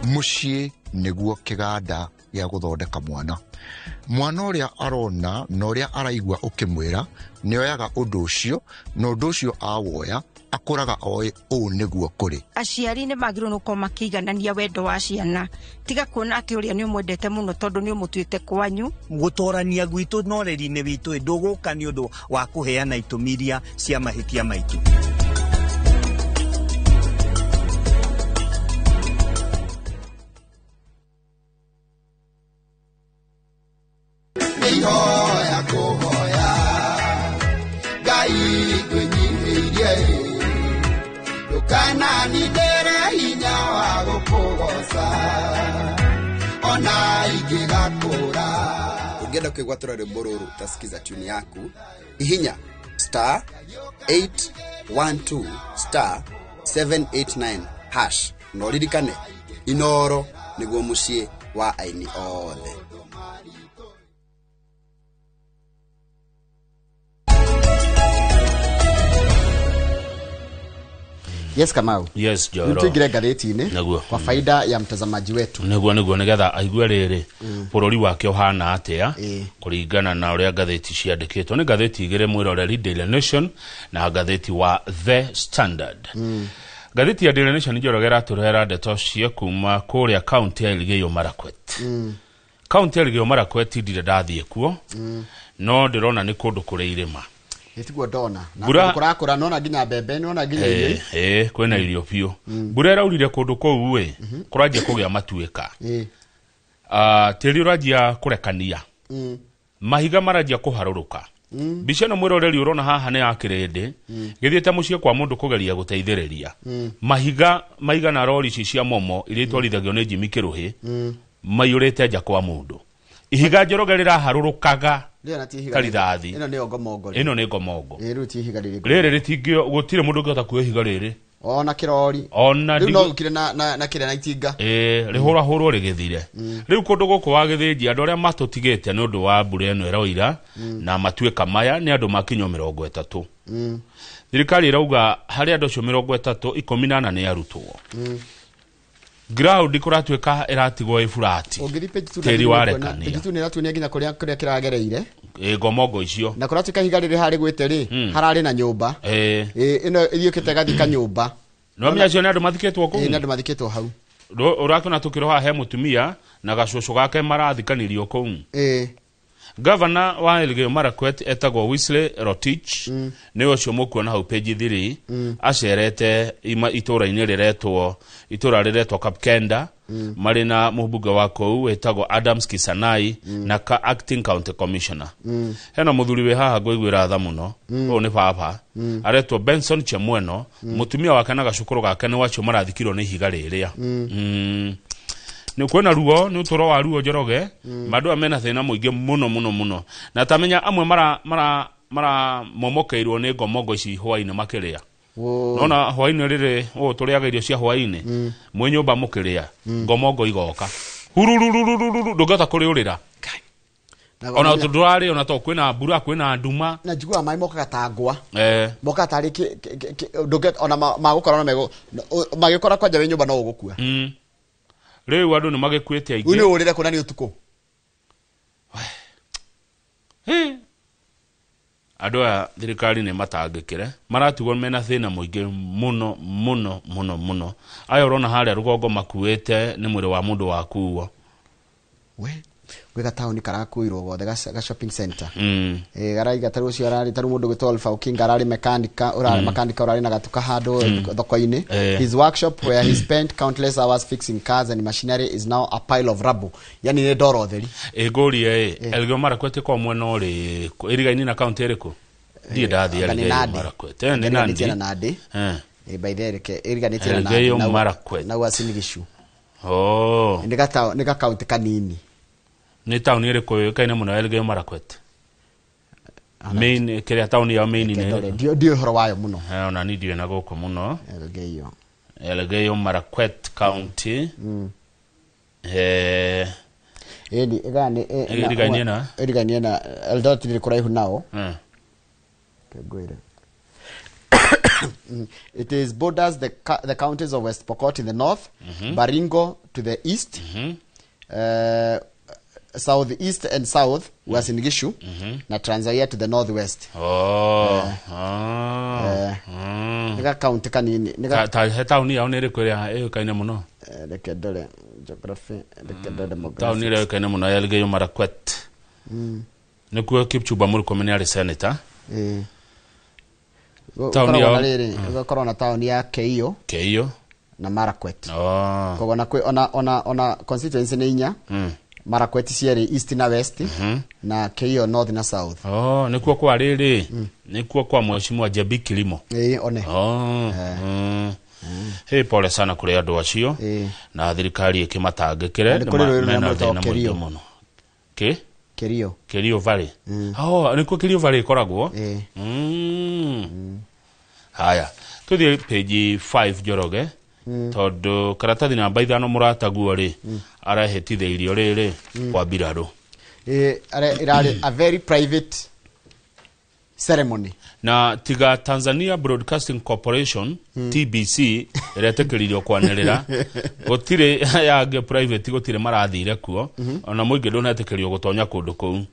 Muciĩ nĩguo kĩganda gĩa gũthondeka mwana. Mwana ũrĩa arona na ũrĩa araigua ũkĩmwĩra nĩoyaga ũndũ ũcio na ũndũ ũcio awoya akũraga oĩ ũũ nĩguo kũrĩ. Aciari nĩ magĩrĩirwo nĩ gũkorwo makĩiganania wendo wa ciana, tiga kuona atĩ ũrĩa nĩ ũmwendete mũno tondũ nĩ ũmũtuĩte kwanyu. Gũtorania gwitũ na ũreri-inĩ witũ ndũgũka nĩ ũndũ wa kũheana itũmi iria cia mahĩtia maitũ. Ihoya kuhoya Ngai ngwĩnyihĩirie ndũkananindĩre hinya wa gũkũgoca ona ingĩgakũra. Ũngĩenda kwĩgwatĩra rwĩmbo rũrũ utasikiza tune yaku, hihinya star 812 star 789 hash na ũririkane Inoro nĩguo mũciĩ wa aini othe. Yes, Kamau. Yes, Njoro. Tuingire ngathĩti-inĩ Nĩguo. kwa faida ya mtazamaji wetu. Nĩguo nĩgetha aigue rĩrĩ bũrũri wake ũhana atĩa kũringana na ũrĩa ngathĩti ciandĩkĩtwo. Nĩ ngathĩti igĩrĩ, mwĩroreri, Daily Nation na ngathĩti wa The Standard. Ngathĩti ya Daily Nation, Njoroge, ĩratũrehera ndeto cia kuma kũrĩa kaunti ya Elgeyo Marakwet. Kaunti ya Elgeyo Marakwet ndirĩ ndathiĩ kuo, no ndĩrona nĩ kũndũ kũrĩ irĩma. Ĩtiguo ndona na Mbura- kũndũ kũrakũra, nona nginya mbembe, nona nginya irio. Kwĩna irio biũ. Mbura ĩraurire kũndũ kũu ĩ kũranjia kũgĩa matuĩka. Tĩri ũranjia kũrekania, mahiga maranjia kũharũrũka. Mbica ĩno, mwĩroreri, ũrona haha nĩ ya kĩrĩndĩ gĩthiĩte mũciĩ kwa mũndũ kũgeria gũteithĩrĩria. Mahiga maigana rori ici cia momo iria itwarithagio nĩ Jimmy Kĩrũhĩ maiyũrĩte nja kwa mũndũ. Ihiga, Njoroge, rĩraharũrũkaga Rĩrĩ na ti ihiga ta rithathi. Ĩno nĩyo ngomongo. Ĩno nĩ ngomongo. Ĩ, rĩu ti ihiga rĩrĩ. Rĩrĩ rĩtingĩ, gũtirĩ mũndũ ũngĩhota kuoya ihiga rĩrĩ. Ona kĩrori. Ona Rĩu no ũkire na kĩrĩa na itinga. Ĩ, rĩhũrahũrwo rĩgĩthire. Rĩu kũndũ gũkũ wa gĩthĩnji, andũ arĩa matũtigĩte nĩ ũndũ wa mbura ĩno ĩroira na matuĩka maya nĩ andũ makinywo 30. Thirikari ĩrauga harĩ andũ acio 30, 14 nĩ arutwo. Ground kũratuĩka ĩratigwo ĩ flat. Ũngĩthiĩ page two, Tĩri na warekania. Page two nĩ ĩratuonia nginya kũrĩa kĩragereire. Ĩ, ngomongo icio. Na kũratuĩka ihiga rĩrĩ harĩ gwĩte rĩ, hararĩ na nyũmba. Ĩ, ĩno ĩthiũkĩte ĩgathika nyũmba. No menya acio nĩ andũ mathikĩtwo kũu. Ĩ, nĩ andũ mathikĩtwo hau. Ũrakĩona tũkĩro haha he mũtumia na gacũcũ gake marathikanirio kũu. Gavana wa Elgeyo Marakwet etagwo Wesley Rotich, nĩ ũcio mũkuona hau page 3. Acerete itũra-inĩ rĩretwo, itũra rĩretwo Kapkenda, marĩ na mũmbunge wa kũu wĩtagwo Adams Kisanai na ka acting county commissioner. Hena mũthuri wĩ haha ngũiguĩra tha mũno. Ũyũ nĩ baba aretwo Benson Chemweno. Mũtumia wake na gacũkũrũ gake nĩ wacio marathikirwo nĩ ihiga rĩrĩa. Nĩ kwĩna ruo, nĩ ũtũro wa ruo, Njoroge. Andũ aya mena thĩna mũingĩ mũno mũno mũno, na tamenya amwe mara mara maramomokeirwo nĩ ngomongo ici hwainĩ makĩrĩa. Nona hwainĩ rĩrĩ ũũ tũrĩaga irio cia hwainĩ, mwĩ nyũmba mũkĩrĩa, ngomongo igoka hurururururu, ndũngĩhota kũrĩũrĩra ona ndũrarĩ ona to kwĩna mbura, kwĩna nduma. Na njiguaga maĩ mokaga ta ngwa. Mokaga tarĩ ndũngĩ ona magũkora, no megũ magĩkora kwanja wĩ nyũmba no ũgũkua. Rĩu andũ nĩ magĩkuĩte Rĩu aingĩ. Nĩ ũrĩre kuona nĩ ũtukũ. Hĩ. Andũ aya thirikari nĩ matangĩkĩre, maratigwo mena thĩna mũingĩ mũno mũno mũno mũno. Aya ũrona harĩa rũgongo makuĩte nĩ mwĩrĩ wa mũndũ wakuo. We gwĩ gataũni karakuirwo gothe, ga shopping center. Garaiga tarĩ ũcio ararĩ tarĩ mũndũ gwĩtwo Alpha Okinga, ararĩ mekanika, ũrarĩ makanika, ũrarĩ na gatuka handũ thoko-inĩ. His workshop, where he spent countless hours fixing cars and machinery, is now a pile of rubble, yani nĩ ndoro theri. Ĩ, ngũrie ĩ, Elgeyo Marakwet kwa mwena ũrĩkũ? Ĩrigaini na kaunti ĩrĩkũ? Ndirĩ ndathiĩ Anga nĩ Elgeyo Nandi. Marakwet. Nĩ Ĩriganĩtie Nandi. na Nandi. By the reke ĩriganĩtie na Nandi. Elgeyo Marakwet. Na Uasin Gishu. Oh. Nĩ gakaunti kanini. Nĩ taũni ĩrĩkũ yũĩkaine mũno Elgeyo Marakwet? Main kĩrĩa taũni yao main nĩ Ndore, ndiũĩ ũhoro wayo mũno. Ona ni ndiũĩ na gũkũ mũno. Elgeyo. Elgeyo Marakwet County. Ĩni ĩgaa nĩ Ĩrigainie na? Ĩrigainie na Eldoret, rĩ kũraihu nao. Ngwĩre. It is borders the counties of West Pokot in the north, Baringo to the east, southeast and south, Uasin Gishu, na Trans Nzoia to the northwest. Oh. Nĩ gakaunti kanini. Nĩ Ta he taũni yao nĩ ĩrĩkũ ĩrĩa ĩũĩkaine mũno? Reke ndore geography, reke ndore demographics. Taũni ĩrĩa ĩũĩkaine mũno ya Elgeyo Marakwet. Nĩkuo Kipchumba Murkomen arĩ senator. Taũni Gũkoragwo yao na rĩrĩ, gũkoragwo na taũni ya Keio Keio na Marakwet. Oh. Koguo na kwĩ ona constituency nĩ inya. Marakwet cierĩ, east na west, na Keio north na south. Oh, nĩkuo kwa rĩrĩ, nĩkuo kwa Mheshimiwa Jebi Kilimo. Ĩĩ, one. Oh. Hĩ, pole sana kũrĩ andũ acio na thirikari ĩkĩmatangĩkĩre. Na nĩ kũrĩ rũĩ rũrĩa Mena rwĩtagwo thĩna mũingĩ Kerio. mũno. Kĩ? Kerio. Kerio Valley. Oh, nĩkuo Kerio Valley ĩkoragwo. Haya, tuthiĩ page 5, Njoroge, tondũ karatathi namba 5 mũrataguo rĩ arehĩtithĩirio rĩrĩ kwa mbirarũ. Ĩrarĩ a very private Ceremony. Na tiga Tanzania Broadcasting Corporation, TBC, ĩretĩkĩririo kwanĩrĩra, gũtirĩ yangĩ private, gũtirĩ marathire kuo. Ona mũingĩ ndũnetĩkĩrio gũtonya kũndũ kũu.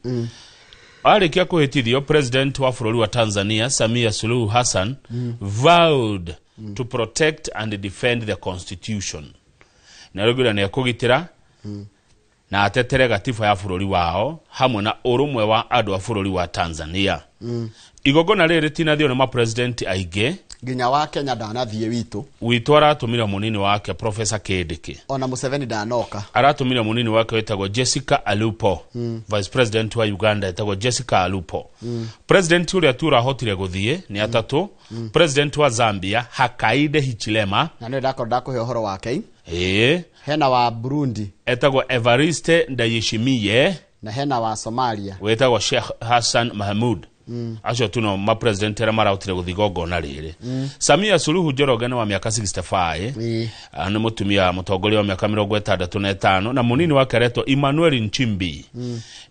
Arĩkia kũhĩtithio, president wa bũrũri wa Tanzania, Samia Suluhu Hassan, vowed to protect and defend the constitution, na araugire nĩ ekũgitĩra na atetere gatiba ya bũrũri wao hamwe na ũrũmwe wa andũ a bũrũri wa Tanzania. Igongona rĩrĩ rĩtinathio nĩ mapresident aingĩ. Nginya wa Kenya ndanathiĩ witũ. Witũ aratũmire mũnini wake, Professor Kindiki. Ona Museveni ndanoka. Aratũmire mũnini wake wĩtagwo Jessica Alupo. Vice President wa Uganda etagwo Jessica Alupo. President ũrĩa tu ũrahotire gũthiĩ nĩ atatũ. President wa Zambia, Hakainde Hichilema. Na nĩ ndakorwo ndakũhe ũhoro wake. Ĩĩ. Hena wa Burundi etagwo Evariste Ndayishimiye. Na hena wa Somalia wĩtagwo Sheikh Hassan Mahmud. Acio tu no mapresident arĩa marahotire gũthiĩ igongona rĩrĩ. Samia Suluhu Njoroge nĩ wa mĩaka 65. Nĩ mũtumia mũtongoria wa mĩaka 65, na mũnini wake aretwo Emmanuel Nchimbi.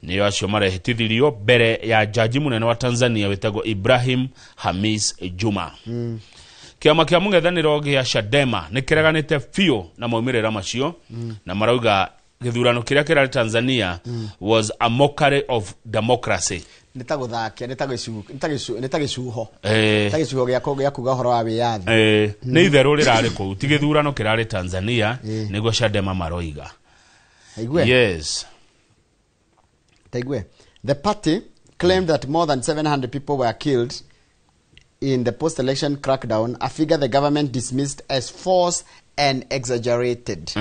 Nĩo acio marehĩtithirio mbere ya jaji mũnene wa Tanzania wĩtagwo Ibrahim Hamis Juma. Kĩama kĩa mũng'ethanĩro gĩa Chadema nĩ kĩreganĩte biũ na maumĩrĩra macio, na marauga gĩthurano kĩrĩa kĩrarĩ Tanzania was a mockery of democracy. Nĩ ta gũthakia, nĩ ta gĩcu nĩ ta gĩcu nĩ ta gĩcuho. Ta gĩcuho gĩa kuga ũhoro wa wĩyathi. Nĩ itherũ rĩrarĩ kũu, ti gĩthurano kĩrarĩ Tanzania, nĩguo Chadema maroiga. Aigue. Yes. Taigue. The party claimed that more than 700 people were killed in the post-election crackdown, a figure the government dismissed as false and exaggerated.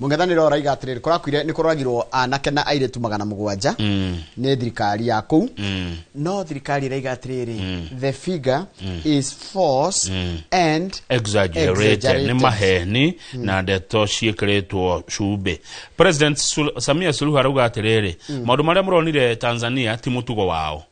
Mũng'ethanĩro ũraiga atĩrĩrĩ, kũrakuire nĩ kũragirwo anake na airĩtu 700 nĩ thirikari ya kũu. No thirikari ĩraiga atĩrĩrĩ, the figure is false and exaggerated. Nĩ maheni na ndeto ciĩkĩrĩtwo cumbĩ. President Samia Suluhu arauga atĩrĩrĩ, maũndũ marĩa mũronire Tanzania ti mũtugo wao,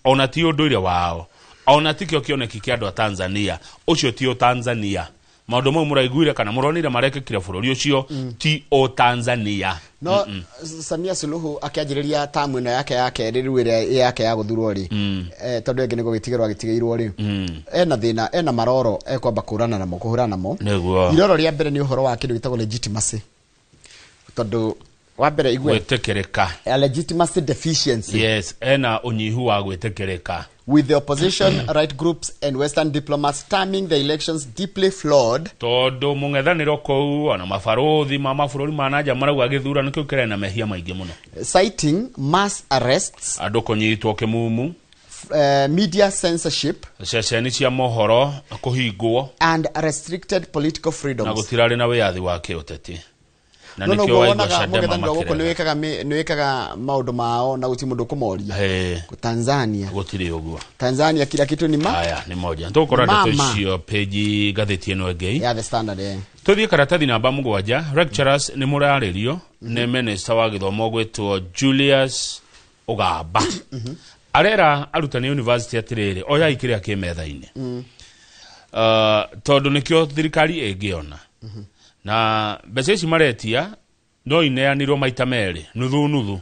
ona ti ũndũire wao, ona ti kĩo kĩoneki kĩa andũ a Tanzania. Ũcio ti Tanzania. Maũndũ mau mũraiguire kana mũronire marekĩkire bũrũri ũcio ti o Tanzania. No Samia Suluhu akĩanjĩrĩria tamu ĩno yake ya kerĩ rĩu ĩrĩa yake ya gũthurwo rĩ, tondũ ĩngĩ nĩ gũgĩtigĩrwo agĩtigĩirwo rĩ, ena thĩna, ena maroro ekwamba kũrana namo, kũhũrana namo. Nĩguo. Iroro rĩa mbere nĩ ũhoro wa kĩndũ gĩtagwo legitimacy, tondũ wa mbere igue gwĩtĩkĩrĩka. A legitimacy deficiency. Yes, ena ũnyihu wa gwĩtĩkĩrĩka. With the opposition right groups and Western diplomats terming the elections deeply flawed. Tondũ mũng'ethanĩro kũu ona mabarũthi ma mabũrũri ma nanja marauga gĩthurano kĩu kĩrĩ na mehia maingĩ mũno. Citing mass arrests, andũ kũnyitwo kĩmumu, media censorship, ceceni cia mohoro kũhingwo, and restricted political freedoms. Na gũtirarĩ na wĩyathi wa kĩũteti. Na No, nĩkĩo no, waigua wonaga Chadema mũng'ethanĩro gũkũ makĩrega. nĩwĩkaga maũndũ mao na gũtirĩ mũndũ ũkũmoria. Tanzania gũtirĩ ũguo. Tanzania kila kitu ni ma. Aya nĩ moja. Tũgũkora ndeto Mama. icio page ngathĩti ĩno ĩngĩ. Ya The Standard, eh. Tũthiĩ karatathi namba 7. Lecturers nĩ mũrarĩrio nĩ minister wa gĩthomo gwĩtwo Julius Ogamba. Arera arutani university atĩrĩrĩ, oyai kĩrĩa kĩ metha-inĩ. Tondũ nĩkĩo thirikari ĩngĩona. Na mbeca ici maretia no ineanirwo maita merĩ, nuthu nuthu.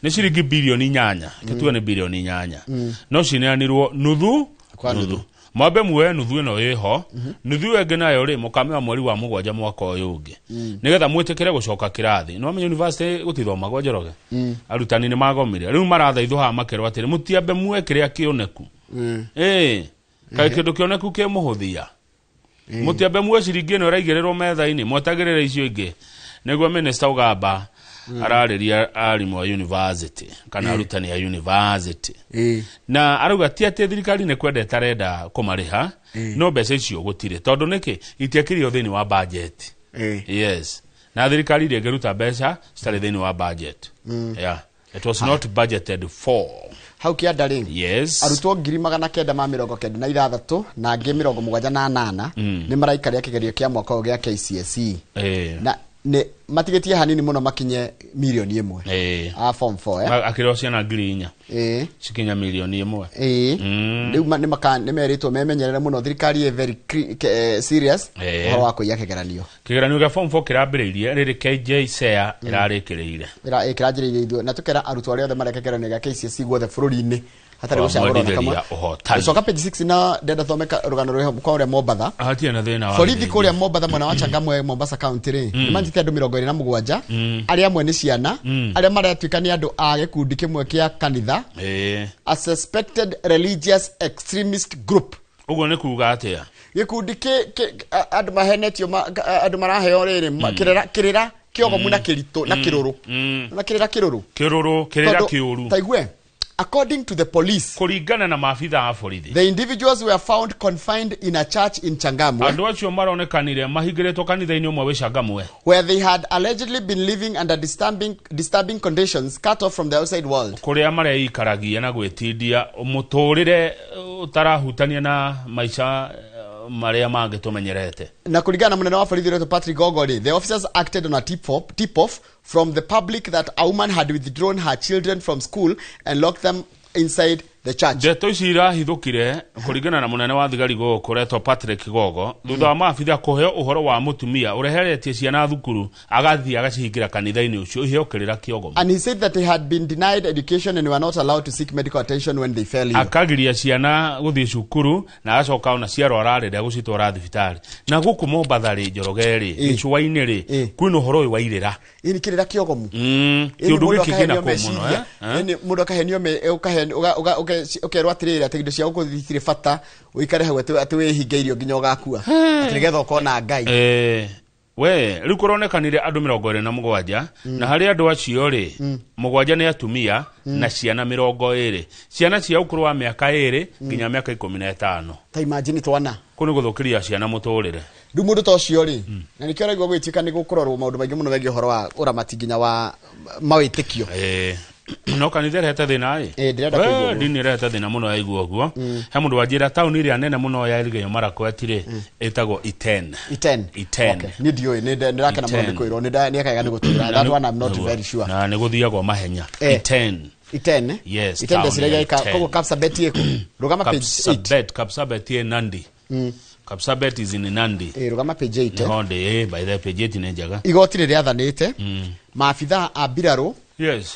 Nĩ ciringi bilioni 8, kĩtuge nĩ bilioni 8. No cineanirwo nuthu Kwa nuthu. nuthu. Mwambe muoe nuthu ĩno ĩho, nuthu ĩyo ĩngĩ nayo rĩ mũkamĩoya mweri wa 7 mwaka ũyũ ũngĩ. Nĩgetha mwĩtĩkĩre gũcoka kĩrathi. Nĩ wamenya university gũtithomagwo Njoroge. Arutani nĩ magomire. Rĩu marathaithwo haha makerwo atĩrĩ, mũtiambe muoe kĩrĩa kĩoneku. Kaĩ kĩndũ kĩoneku kĩmũhũthia. Mũtiambe muoe ciringi ĩno ĩraigĩrĩrwo metha-inĩ, mwetagĩrĩre icio ingĩ. Nĩguo Minister Ogamba ararĩria arimũ a university kana arutani a university. Na arauga ti atĩ thirikari nĩ kwenda ĩtarenda kũmarĩha, no mbeca icio gũtirĩ. Tondũ nĩkĩ itiekĩrio thĩinĩ wa budget. Yes. Na thirikari ndĩngĩruta mbeca citarĩ thĩinĩ wa budget. Yeah. It was not budgeted for. Hau kĩanda rĩ. Yes. Arutwo 996 na angĩ 78 nĩ maraikaria kĩgerio kĩa mwaka ũyũ gĩa KCSE. Na Nĩ matigĩtie hanini mũno makinye mirioni 1. A form 4 Akĩrwo ciana 4,000. Cikinya mirioni 1. Rĩu nĩ merĩtwo memenyerere mũno, thirikari ĩ very serious ũhoro wa kũiya kĩgeranio. Kĩgeranio gĩa form 4 kĩrambĩrĩirie rĩrĩ, KJSEA ĩrarĩkĩrĩire. Ĩkĩranjĩrĩirie ithuĩ na tũkera arutwo arĩa othe mareka kĩgeranio gĩa KCSE guothe bũrũri-inĩ hatarĩ gũcagũra ona kamwe. Mwendithĩria ũhotani. Coka page 6 na ndenda thome rũgano rwĩho kũrĩa Mombatha. Hatirĩ na thĩna wa Borithi gĩthĩnji. kũrĩa Mombatha mwena wa Changamwe, Mombasa County rĩ, nĩ manyitĩte andũ 27 arĩa amwe nĩ ciana, arĩa maratuĩka nĩ andũ a gĩkundi kĩmwe kĩa kanitha, a suspected religious extremist group. Ũguo nĩ kuga atĩa? Gĩkundi andũ mahenetio, andũ maraheo rĩrĩ, kĩrĩra kĩogomu na kĩritũ na kĩrũrũ na kĩrĩra kĩrũrũ. Kĩrũrũ, kĩrĩra Tondũ, kĩũru. Taigue, according to the police, kũringana na maabitha a borithi, the individuals were found confined in a church in Changamwe, andũ acio maronekanire mahingĩrĩtwo kanitha-inĩ ũmwe wĩ Changamwe, where they had allegedly been living under disturbing conditions, cut off from the outside world. Kũrĩa mareikaragia na gwĩtindia mũtũrĩre ũtarahutania na maica marĩa mangĩ tũmenyerete. Na kulingana na munene wa borithi ũretwo Patrick Gogori, the officers acted on a tip off from the public that a woman had withdrawn her children from school and locked them inside the church. Ndeto ici irahithũkire kũringana na mũnene wa thigari gũkũ ũretwo Patrick Gogo thutha wa maabitha kũheo ũhoro wa mũtumia ũreheretie ciana thukuru agathiĩ agacihingĩra kanitha-inĩ ũcio iheo kĩrĩra kĩogomu. And he said that they had been denied education and were not allowed to seek medical attention when they fell ill. Akagiria ciana gũthiĩ cukuru na agacoka ona ciarwara rĩrĩa gũcitwara thibitarĩ. Na gũkũ Mombatha rĩ, Njoroge rĩ, gĩcũa-inĩ rĩ, kwĩna ũhoro ũyũ wa irĩra. Ini kĩrĩra kĩogomu. Kĩũndũ gĩkĩ kĩna kũu mũno, eh? Ĩni mũndũ akahenio ũkerwo atĩrĩrĩ, atĩ indo cia gũkũ itirĩ bata, ũikare hau atĩ wĩhinge irio nginya ũgakua, atĩ nĩgetha ũkona Ngai. We rĩu kũronekanire andũ 27, na harĩ andũ acio rĩ, 7 nĩ atumia na ciana 20, ciana cia ũkũrũ wa mĩaka 2 nginya mĩaka 15. Ta imagine twana. Kũu nĩ gũthũkĩria ciana mũtũrĩre. Rĩu mũndũ ta ũcio rĩ, na nĩkĩo ũraigua gwĩtuĩka nĩ gũkũrorwo maũndũ maingĩ mũno megiĩ ũhoro wa ũramati nginya wa mawĩtĩkio. No kanitha ĩrehete thĩna ĩ. Ndĩrenda kũigua ũguo. Ndini ĩrehete thĩna mũno yaigua ũguo. He mũndũ wanjĩra taũni ĩrĩa nene mũno ya Elgeyo Marakwet rĩ, ĩtagwo Iten. Iten. Iten. Okay. Niĩ ndiũĩ, nĩ ndĩrakena mũno Iten. nĩ kwĩrwo, nĩ akega nĩ gũtwĩra. That one I'm not very sure. Na nĩ gũthiagwo mahenya. Iten. Iten, eh? Yes, Iten town ndeciragia ya ĩka Iten. koguo Kapsabet ĩkũ? Rũgama page 8. Kapsabet ĩ Nandi. Kapsabet is in Nandi. Rũgama page 8. Nĩho ndĩ, by the page 8 nĩ njega. Igoti nĩ rĩathanĩte maabitha a mbirarũ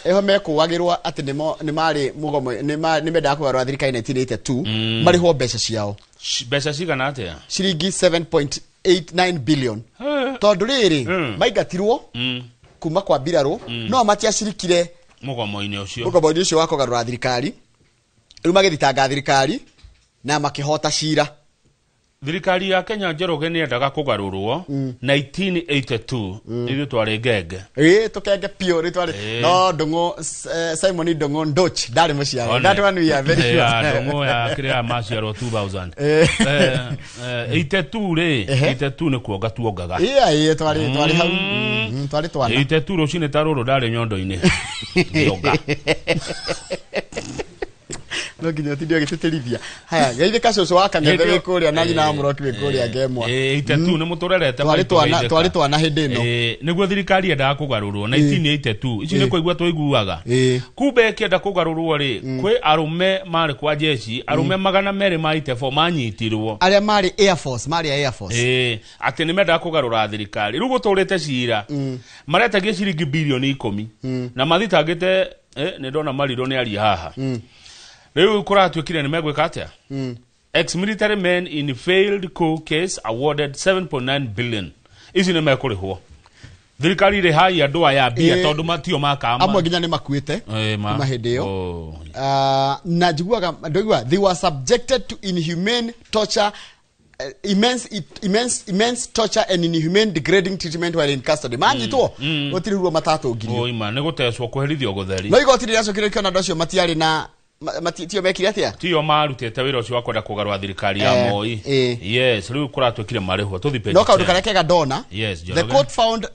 eho mekũagĩrwo atĩ nĩ marĩ mũgomo, nĩ mendaga kũgarũra thirikari 1982, marĩhwo mbeca ciao. Mbeca cigana atĩa? Ciringi 7.89 billion, tondũ rĩrĩ maingatirwo kuma kwa mbirarũ no matiacirikire mũgomo-inĩ ũcio. Mũgomo-inĩ ũcio wa kũgarũra thirikari. Rĩu magĩthitanga thirikari na makĩhota cira. Thirikari ya Kenya, Njoroge, nĩ yendaga kũgarũrwo 1982, ithuĩ twarĩ ngenge. Ĩ, tũkenge piũ rĩ twarĩ. No Ndũng'ũ, Simon Ndũng'ũ Ndoch ndarĩ mũciare. That one we are very sure. Ya Ndũng'ũ ya kĩrĩa maciarwo 2000. 82 rĩ, 82 nĩ kuonga tuongaga. Ĩĩ, twarĩ hau. Twarĩ twana. 82 rũcinĩ ta rũrũ ndarĩ nyondo-inĩ ngĩonga. No nginya ũtinde ũgĩtĩtĩrithia. Haya, geithĩka cũcũ wa Kang'ethe wĩ kũrĩa na nyina wa Mũroki wĩ kũrĩa Ngemwa. 82 nĩ mũtũrerete. Twarĩ maitũ twana, geithĩka. twarĩ twana hĩndĩ ĩno. Nĩguo thirikari yendaga kũgarũrwo 1982, ici nĩ kũigua tũiguaga. Kumbe ĩkĩenda kũgarũrwo rĩ, kwĩ arũme marĩ kwa jeshi, arũme 200 ma itebo manyitirwo. Arĩa marĩ Air Force, marĩ a Air Force. Atĩ nĩ mendaga kũgarũra thirikari. Rĩu gũtũrĩte cira, maretagia ciringi birioni 10 na mathitangĩte. Nĩ ndona Marirũ nĩ aria haha. Rĩu kũratuĩkire nĩ megwĩka atĩa? Ex-military men in failed coup case awarded 7.9 billion. Ici nĩ mekũrĩhwo, thirikari rĩhai andũ aya mbia, tondũ matio makama. Amwe nginya nĩ makuĩte Ma. kuma hĩndĩ ĩyo. Ah, na njiguaga ndoigua they were subjected to inhumane torture, immense torture and inhumane degrading treatment while in custody. Manyitwo gũtirĩ ruo matatũngirio. Oima nĩ gũtecwo, kũherithio gũtheri. No igoti rĩracokire rĩkĩona andũ acio matiarĩ na tio mekire atĩa. Tio marutĩte wĩra ũcio wa kwenda kũgarũra thirikari ya Moi. Yes, rĩu kũratuĩkire marĩhwo. Tũthi page No kaũndũ 10. karĩa kega ndona, Yes, the Njoroge. court found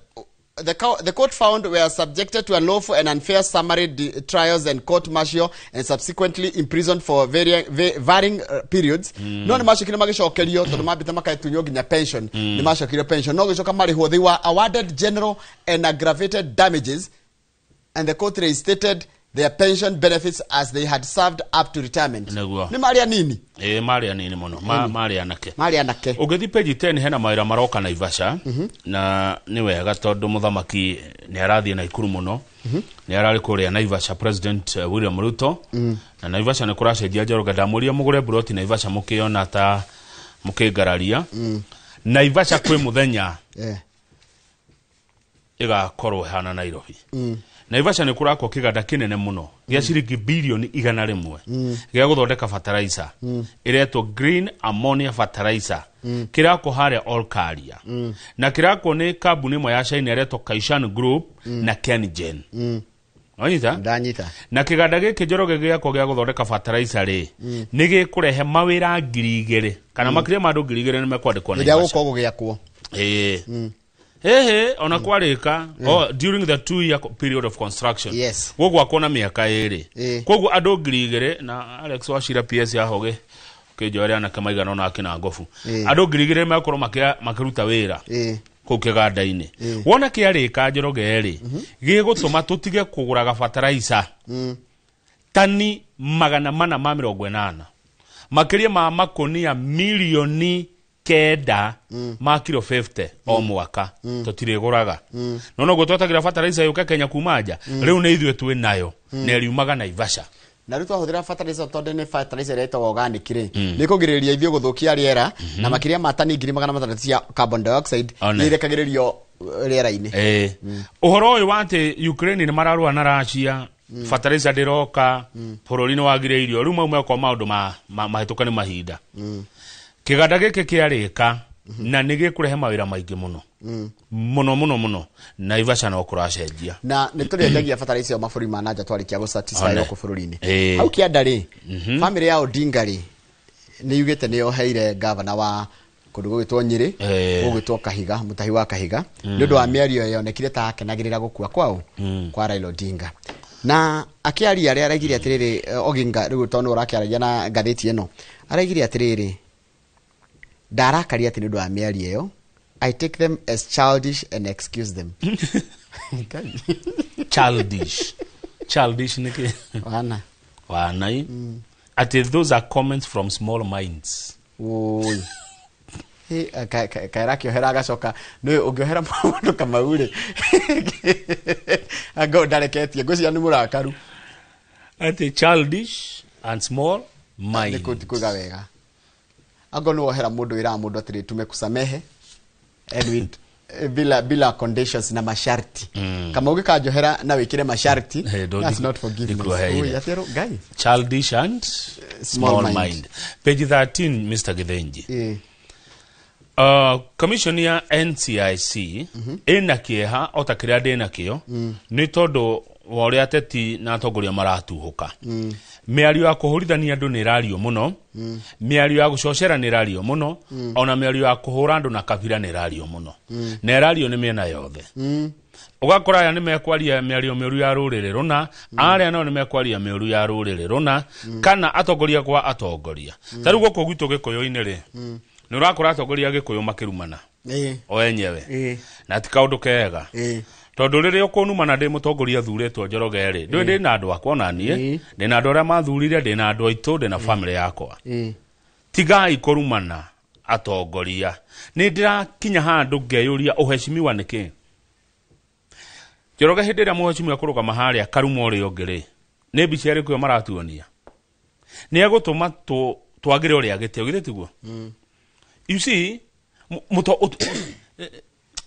The court found were subjected to unlawful and unfair summary trials and court martial and subsequently imprisoned for varying periods. No nĩ macokire magĩcokerio tondũ mambĩte makaetunywo nginya pension. Nĩ macokirio pension no gĩcoka marĩhwo. They were awarded general and aggravated damages and the court reinstated their pension benefits as they had served up to retirement. Nĩguo. Nĩ marĩ anini. Ĩĩ, marĩ anini mũno. Marĩ anake. Marĩ anake. Ũngĩthiĩ page 10 hena mawĩra maroka Naivasha, na nĩ wega tondũ mũthamaki nĩ arathiĩ Naikuru mũno, nĩ ararĩ kũrĩa Naivasha President William Ruto, na Naivasha nĩ kũracenjia. Njoroge, ndamũria mũgũre buroti Naivasha mũkĩona ta mũkĩngararia. Naivasha kwĩ mũthenya ĩgakorwo ĩhana Nairobi. Naivasha nĩ kũrakwo kĩganda kĩnene mũno gĩa ciringi bilioni 100 gĩa gũthondeka fertilizer ĩretwo green ammonia fertilizer. Kĩrakwo harĩa Olkaria, na kĩrakwo nĩ kambuni ĩmwe ya China ĩretwo Kaishan Group na KenGen. Wanyita? Ndanyita. Na kĩganda gĩkĩ, Njoroge, gĩakwo gĩa gũthondeka fertilizer rĩ, nĩ gĩkũrehe mawĩra 2000 kana makĩria ma andũ 2000 nĩ mekwandĩkwo Rĩrĩa Naivasha. gũkorwo gũgĩakwo. Ĩĩ, hehe, ona kwarĩka, oh, during the 2 year period of construction. Gũgwakwo na mĩaka 2. Koguo andũ 2000, na Alex Wachira PS yahoge ũkĩnjoere anake maigana ona akina ngobu, andũ 2000 megũkorwo makĩruta wĩra kũu kĩganda-inĩ. Wona kĩarĩka, Njoroge rĩ, gĩgũtũma tũtige kũgũraga fertilizer tani 480, makĩria ma makonia milioni 9 ma kilo 50 o mwaka tũtirĩgũraga. No noguo twetagĩra fertilizer yũke Kenya kuma nja. Rĩu nĩ ithuĩ twĩ nayo na ĩriumaga Naivasha. Na rĩu twahũthĩra fertilizer, tondũ nĩ fertilizer ĩrĩa ĩtagwo organic rĩ, nĩ kũgirĩrĩria ithuĩ gũthũkia rĩera, na makĩria ma tani 600,000 cia carbon dioxide One. nĩ irekagĩrĩrio rĩera-inĩ. Ũhoro ũyũ wa atĩ Ukraine nĩ mararũa na Russia, fertilizer ndĩroka bũrũri, nĩ wagire irio, rĩu mau mekwa maũndũ mahĩtũke nĩ mahinda. Kĩganda gĩkĩ kĩarĩka na nĩ gĩkũrehe mawĩra maingĩ mũno mũno mũno mũno. Naivasha no kũracenjia. Na nĩ tũrĩendagia fertilizer ĩyo mabũrũri ma nanja twarĩkia gũ-satisfy One. gũkũ bũrũri-inĩ. Hau kĩanda rĩ, famĩlĩ ya Odinga rĩ, nĩ yugĩte nĩ yoheire gavana wa kũndũ gũgĩtwo Nyĩrĩ, gũgĩtwo Kahiga, Mũtahi wa Kahiga, nĩ ũndũ wa mĩario yonekire ta akenagĩrĩra gũkua kwao kwa Raila Odinga. Na akĩaria arĩa araigire atĩrĩrĩ, Oginga rĩu tondũ ũrakĩaragia na ngathĩti ĩno, araigire atĩrĩrĩ, ndarakaria atĩ nĩ ũndũ wa mĩario ĩyo, I take them as childish and excuse them. Childish, childish nĩkĩ? Wana. Wanai atĩ those are comments from small minds. Oi. Kaera akĩohera agacoka nĩ ũngĩohera mũndũ Kamau rĩ, anga ndareketie ngwĩciria nĩ mũrakaru. Atĩ childish and small mind. Nĩ ti kuiga wega anga nĩ wohera mũndũ, wĩraga mũndũ atĩrĩ, tumekusamehe and with bila conditions na masharti. Kama ũgĩkanjohera na wĩkĩre masharti, that's not forgiveness. Ndikuoheire. Oi, atĩrũ Ngai. Childish and small small mind. Mind. Page 13, Mr. Githinji. Commission ya NCIC ĩna kĩeha o ta kĩrĩa ndĩ nakĩo nĩ tondũ wa ũrĩa ateti na atongoria maratuhũka. Mĩario ya kũhũrithania andũ nĩ ĩrario mũno, mĩario ya gũcocera nĩ ĩrario mũno, ona mĩario ya kũhũra andũ na kabira nĩ ĩrario mũno, na ĩrario nĩ mĩena yothe. Ũgakora aya nĩ mekwaria mĩario mĩũru ya rũrĩrĩ rũna, arĩa nao nĩ mekwaria mĩũru ya rũrĩrĩ rũna, kana atongoria kwa atongoria. Ta rĩu gũkũ gwitũ gĩkũyũ-inĩ rĩ, nĩ ũrakora atongoria a gĩkũyũ makĩrumana o enyewe, na ti kaũndũ kega, tondũ rĩrĩa ũkũnumana ndĩ mũtongoria thurĩtwo, Njoroge rĩ, ndũĩ ndĩ na andũ akwa, ona niĩ ndĩ na andũ arĩa mathurire, ndĩ na andũ aitũ, ndĩ na famĩlĩ yakwa. Tigai kũrumana atongoria. Nĩ ndĩrakinya handũ ngeyũria, ũheshimiwa nĩkĩ? Njoroge, hĩndĩ ĩrĩa mũheshimiwa kũrũgama harĩa karuma ũrĩa ũngĩ rĩ, nĩ mbica ĩrĩkũ ĩyo maratuonia? Nĩ egũtũma twagĩre ũrĩa gĩtĩo, githĩ tiguo? You see,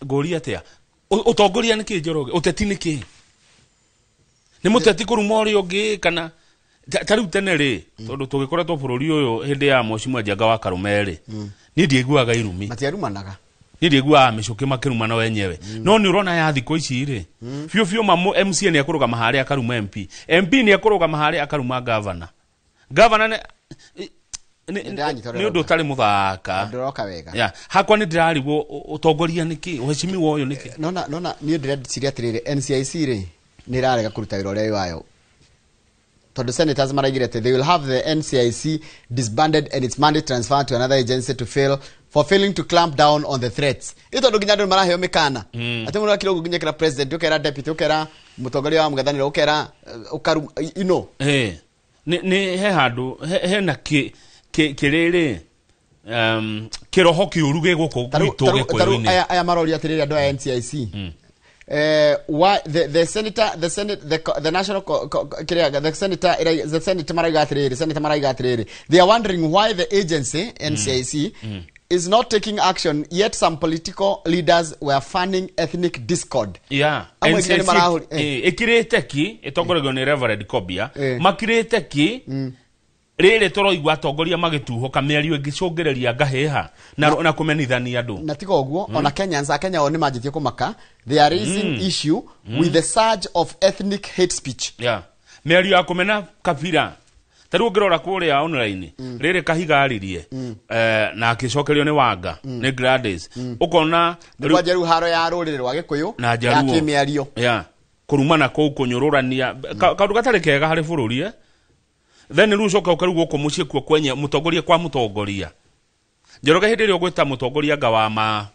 ngũria atĩa, ũtongoria nĩ kĩ, Njoroge? Ũteti nĩ kĩ? Nĩ mũteti kũruma ũrĩa ũngĩ? Kana ta rĩu tene rĩ, tondũ tũgĩkoretwo bũrũri ũyũ hĩndĩ ya Mheshimiwa Njenga wa Karume rĩ, niĩ ndiaiguaga irumi. Matiarumanaga. Niĩ ndiaiguaga mĩcũkĩ makĩrumana wenyewe, no nĩ ũrona ya thikũ ici rĩ, biũ biũ mamo MCA nĩ ekũrũgama harĩa akaruma MP, MP nĩ ekũrũgama harĩa akaruma governor, governor nĩ Nĩ ũndũ ũtarĩ mũthaka. Ndũroka wega. Yeah. Hakwa nĩ ndĩrarigwo ũtongoria nĩkĩ, ũheshimiwa ũyũ nĩkĩ. Nona niĩ ndĩreciria atĩrĩrĩ, NCIC rĩ nĩ ĩrarega kũruta wĩra ũrĩa wĩ wayo, tondũ senators maraigire atĩ they will have the NCIC disbanded and its mandate transferred to another agency to fail for failing to clamp down on the threats. Ĩ tondũ nginya andũ nĩ maraheo mĩkana atĩ mũndũ akira ũguo nginya kĩra president, ũkera deputy, ũkera mũtongoria wa mũng'ethanĩro, ũkera ũkaru, you know. Nĩ he handũ hena kĩrĩrĩ kĩroho kĩũru gĩ gũkũ gwitũ Gĩkũyũ-inĩ. Aya maroria atĩrĩrĩ andũ a NCIC. Why the senator the senate the national the senator the senator maraiga atĩrĩrĩ, senator maraiga atĩrĩrĩ, they are wondering why the agency NCIC is not taking action, yet some political leaders were fanning ethnic discord. Yeah. NCIC ĩkirĩte ki ĩtongoragio nĩ Reverend Kobia, makirĩte ki rĩrĩ tũroigua atongoria magĩtuhũka mĩario ĩngĩcũngĩrĩria ngahĩha na kũmenithania andũ. Na tiga ũguo, ona Kenyans, Akenya o nĩ manjĩtie kũmaka, they are raising issue with the surge of ethnic hate speech. Yeah. Mĩario ya kũmena kabira. Ta rĩu ũngĩrora kũrĩa online, rĩrĩ Kahiga aririe na akĩcokerio nĩ Wanga, nĩ Gladys. Ũkona nĩ kwanja rĩu haro ya rũrĩrĩ rwa Gĩkũyũ ya kĩmĩario. Yeah. Kũrumana kũu, kũnyũrũrania, kaũndũ gatarĩ kega harĩ bũrũri. Then rĩu ũcoka ũkarigwo gũkũ mũciĩ kuo kwenye mũtongoria kwa mũtongoria. Njoroge hĩndĩ ĩrĩa ũgwĩta mũtongoria anga wa ma.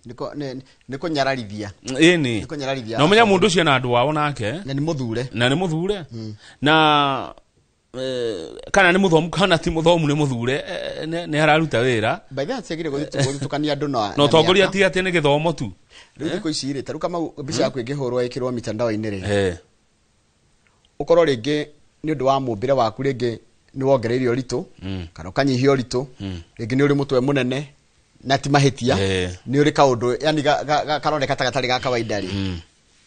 Nĩ kũnyararithia. Ĩni. Nĩ kũnyararithia. Na ũmenya mũndũ ũcio na andũ ao nake. Na nĩ mũthure. Na nĩ mũthure. Na kana nĩ mũthomu kana ti mũthomu nĩ mũthure, nĩ araruta wĩra. By the way, ciagĩrĩire gũthitũkania andũ na na ũtongoria ti atĩ nĩ gĩthomo tu. Rĩu thikũ ici rĩ, ta rĩu Kamau mbica yaku ĩngĩhũrwo ĩkĩrwo mitandao-inĩ rĩ. Ũkorwo rĩngĩ nĩ ũndũ wa mũmbĩre waku, rĩngĩ nĩ wongereire ũritũ kana ũkanyihia ũritũ, rĩngĩ nĩ ũrĩ mũtwe mũnene na ti mahĩtia, nĩ ũrĩ kaũndũ yani karoneka ta gatarĩ ga kawaida rĩ,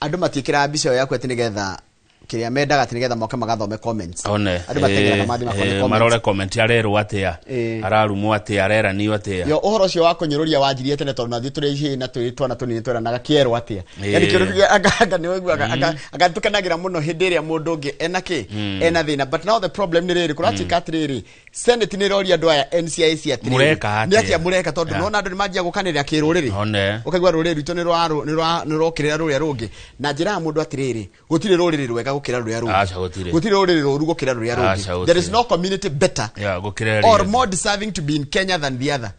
andũ matiĩkĩraga mbica ĩyo yaku atĩ nĩgetha kĩrĩa mendaga atĩ nĩgetha moke magathome comments. Andũ mateng'eraga mathiĩ makone comments. Marore comment arerwo atĩa, ararumwo atĩa, areranio atĩa. Yo ũhoro ũcio wa kũnyũrũria wanjirie tene tondũ nathiĩ tũrĩ ihĩĩ na tũrĩ twana tũnini tweranaga kĩerwo atĩa. Yani kĩũndũ kĩu anga nĩ waiguaga anga tũkenagĩra mũno hĩndĩ ĩrĩa mũndũ ũngĩ ena kĩ ena thĩna. But now the problem nĩ rĩrĩ, kũratuĩka atĩrĩrĩ, Senate nĩ ĩroria andũ aya NCIC atĩrĩrĩ, mũreka nĩ atĩa mũreka, tondũ nona andũ nĩ manjia gũkanĩrĩra kĩrũrĩrĩ, ũkaigua rũrĩrĩ rwitũ nĩ rwokĩrĩra rũrĩa rũngĩ. Na njĩra ya mũndũ atĩrĩrĩ, gũtirĩ rũrĩrĩ rwega gũkĩra rũrĩa rũngĩ, gũtirĩ rũrĩrĩ rũru gũkĩra rũrĩa rũngĩ. There is no community better or more deserving to be in Kenya than the other.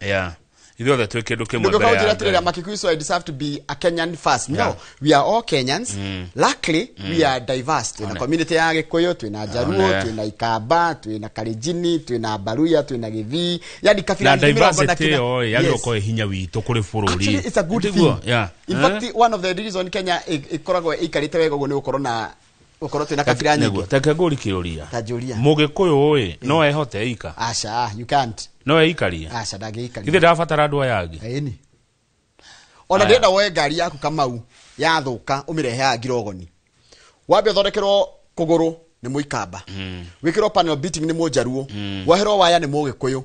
Ithuothe twĩ kĩndũ kĩmwe mbere ya Ngai. Makikuyu, so I deserve to be a Kenyan first. No, we are all Kenyans. Luckily, we are diverse. Twina community ya Gikuyu, twina Jaluo, twina Ikamba, twina Kalenjin, twina Baluya, twina Githii. Yani kabila na diversity yo yagĩrĩirwo hinya witũ kũrĩ bũrũri. Actually, it's a good thing. In fact, one of the reason Kenya ĩkoragwo ĩikarĩte wega ũguo nĩ gũkorwo na ukorwo twina kabila nyingĩ. Teke ngũri kĩũria. Ta njũria. Mũgĩkũyũ ĩ no ehote ika? Aca, you can't. No eikaria? Aca, ndangĩikaria. Ithe ndabatara andũ aya angĩ. Ĩni. Ona ndĩrenda woe ngari yaku Kamau yathũka ũmĩrehe haha Ngirogoni. Wambe ũthondekerwo kũgũrũ nĩ Mũikamba. Wĩkĩrwo panel beating nĩ Mũnjaruo. Woherwo waya nĩ Mũgĩkũyũ.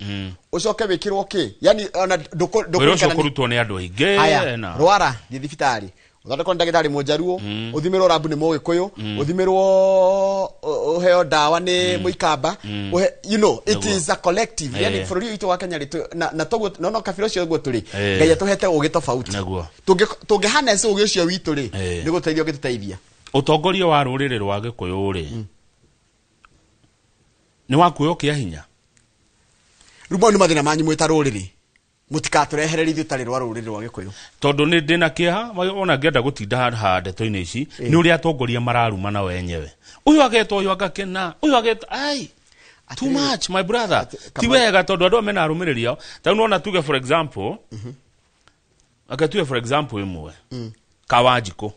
Ũcoke wĩkĩrwo kĩ? Yani ona ndũkũrutwo kũrutwo nĩ andũ aingĩ. Rwara thiĩ thibitarĩ. Ũthondekwo nĩ ndagĩtarĩ Mũnjaruo, ũthimĩrwo rabu nĩ Mũgĩkũyũ, ũthimĩrwo ũheo ndawa nĩ Mũikamba. You know, it is a collective. Yani bũrũri witũ wa Kenya rĩ, na toguo no kabira ũcio ũguo tũrĩ, Ngai atũhete ũgĩ tofauti. Tũngĩ harness ũgĩ ũcio witũ rĩ, nĩ gũteithia ũngĩtũteithia. Ũtongoria wa rũrĩrĩ rwa Gĩkũyũ rĩ, nĩ wa kuoywo kĩa hinya. Rĩu mau nĩ mathĩna manyu mwĩ ta rũrĩrĩ. Mũtikatũrehererie ithuĩ tarĩ rwa rũrĩrĩ rwa Gĩkũyũ. Tondũ nĩ ndĩna kĩeha ona ngĩenda gũtinda haha ndeto-inĩ ici, nĩ ũrĩa atongoria mararumana wenyewe. Ũyũ agetwo, ũyũ agakena, ũyũ agetwo, ai, too much my brother. Ti wega tondũ andũ mena arũmĩrĩri ao. Ta rĩu nona tuge for example, aka tuge for example ĩmwe. Kawanjikũ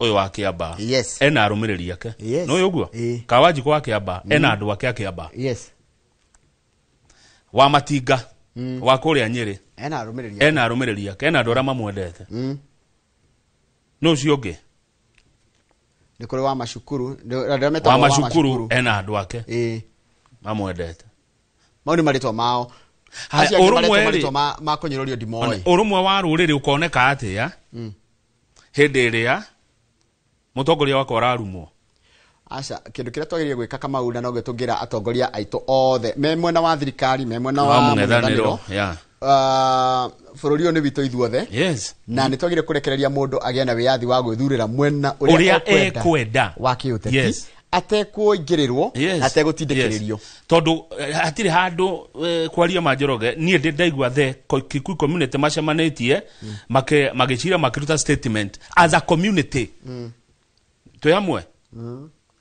ũyũ wa Kĩambaa ena arũmĩrĩri ake. No ũguo? Kawanjikũ wa Kĩambaa ena andũ ake a Kĩambaa. Wa Matinga wa kũrĩa Nyĩrĩ ena arũmĩrĩri ake, ena andũ arĩa mamwendete. No ũcio ũngĩ nĩ kũrĩ wa Macukuru, wa Macukuru ena andũ ake mamwendete. Mau nĩ marĩtwa mao. Acio angĩ marĩtwa ma kũnyũrũrio ndimoĩ. Ũrũmwe wa rũrĩrĩ ũkoneka atĩa hĩndĩ ĩrĩa mũtongoria wakwa ararumwo? Aca kindu kiria twagiriire gwika Kamau na no gĩtũngĩra atongoria aitũ othe me mwena wa thirikari, me mwena wa mũng'ethanĩro. Bũrũri ũyũ nĩ witũ ithuothe. Yes. Na nĩ twagiriire kũrekereria mũndũ agĩe na wĩyathi wa gwĩthurĩra mwena ũrĩa ekwenda wa kĩũteti, atekũingĩrĩrwo, ategũtindĩkĩrĩrio. Tondũ hatirĩ handũ kwaria ma Njoroge, niĩ ndĩ ndaigua the Kikuyu community macemanĩtie magĩcira makĩruta statement as a community. Twĩ hamwe.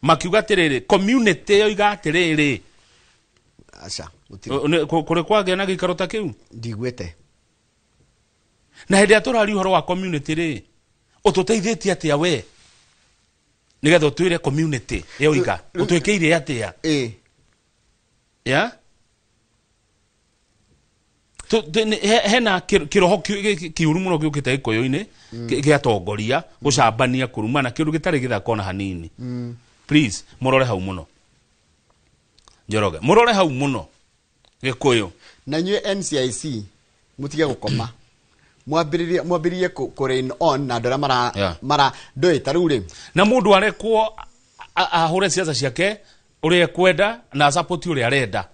Makiuga atĩrĩrĩ, community yoiga atĩrĩrĩ. Aca, kũrĩ kwagĩa na gĩikaro ta kĩu? Ndiguĩte. Na hĩndĩ ĩrĩa tũraria ũhoro wa community rĩ, ũtũteithĩtie atĩa we? Nĩgetha ũtwĩre community yoiga, ũtwĩkĩire atĩa? Yeah? Hena kĩroho kĩũru mũno gĩũkĩte Gĩkũyũ-inĩ gĩatongoria gũcambania kũrumana kĩũndũ gĩtarĩ gĩthaka ona hanini. Please mũrore hau mũno Njoroge, mũrore hau mũno Gĩkũyũ. Na inyuĩ NCIC mũtige gũkoma, mwambĩrĩrie kũ rein on na andũ arĩa mara ndũĩ ta rĩu rĩ. Na mũndũ arekwo ahũre ciaca ciake ũrĩa ekwenda na support ũrĩa arenda,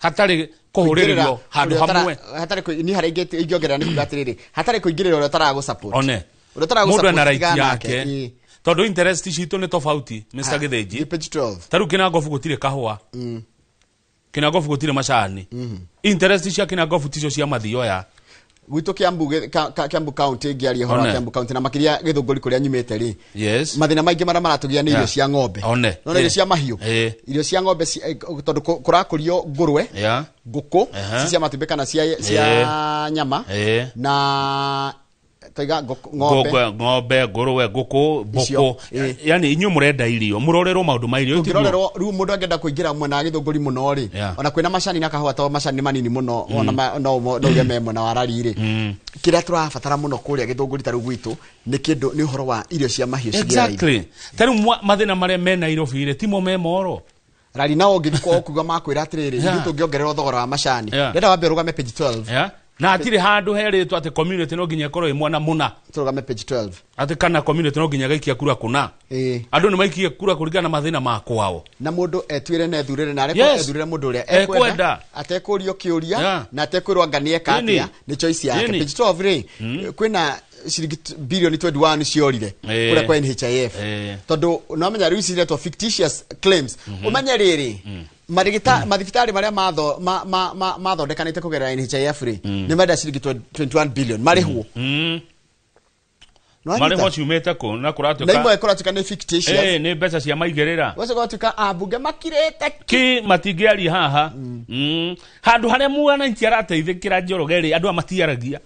hatarĩ kũhũrĩrĩrio handũ hamwe, hatarĩ ni harĩa ingĩongerera nĩ kuga atĩrĩrĩ, hatarĩ kũingĩrĩra ũrĩa ũtaragũ support. One ũrĩa ũtaragũ support ena right yake, tondũ interest citũ nĩ tofauti. Mr. Githinji, page 12. Ta rĩu Kĩnangobu gũtirĩ kahũa, Kĩnangobu gũtirĩ macani, interest cia Kĩnangobu ticio cia mathioya. Gwitũ Kiambu County ngĩaria ũhoro wa Kiambu County na makĩria Gĩthũngũri kũrĩa nyumĩte rĩ, mathĩna maingĩ marĩa maratũgia nĩ irio cia ng'ombe, no irio cia mahiũ, irio cia ng'ombe tondũ kũrakũrio ngũrwe, ngũkũ cia matumbĩ kana cia nyama, na taiga ng'ombe, ngũrwe, ngũkũ, mbũkũ. Yani inyuĩ mũrenda irio, mũrorerwo maũndũ ma irio. Ũngĩrorerwo rĩu mũndũ angĩenda kũingĩra mwena wa Gĩthũngũri mũno rĩ, ona kwĩna macani na kahũa, to macani nĩ manini mũno, ona no uge me mwena wa rari rĩ, kĩrĩa tũrabatara mũno kũrĩa Gĩthũngũri ta rĩu gwitũ nĩ kĩndũ, nĩ ũhoro wa irio cia mahiũ cigĩe raithi. Exactly. Ta rĩu mathĩna marĩa me Nairobi rĩ, timo me moro rari. Nao ũngĩthiĩ kwao kuga makwĩra atĩrĩrĩ, ithuĩ tũngĩongererwo thogora wa macani, ndĩrenda wambe ũrũgame page 12. Na hatirĩ handũ herĩtwo atĩ community no nginya ĩkorwo ĩ mwena mũna. Tũrũgame page 12. Atĩ kana community no nginya gaikia kura kũna. Andũ nĩ maikie kura kũringana na mathĩna ma kwao. Na mũndũ etuĩre na ethurĩre na arekwo ethurĩre mũndũ ũrĩa ekwenda, atekũrio kĩũria na atekwĩrwo anga nĩ eka atĩa, nĩ choice yake. Page 12 rĩ, kwĩna ciringi bilioni 21 ciorire kũrĩa kwa NHIF, tondũ nĩwamenya rĩu ici ciretwo fictitious claims. Ũmenye rĩrĩ, mathibitarĩ marĩa mathondekanĩte kũgerera NHIF rĩ, nĩ marenda ciringi 21 billion marĩhwo. Marĩhwo ciumĩte kũ? Na kũratuĩka na imwe kũratuĩka nĩ fictitious. Nĩ mbeca cia maigĩrĩra. Gũcoka gũtuĩka ambunge makirĩte ki matingĩaria haha. Handũ harĩa mwananchi arateithĩkĩra Njoroge rĩ, andũ aya matiaragia.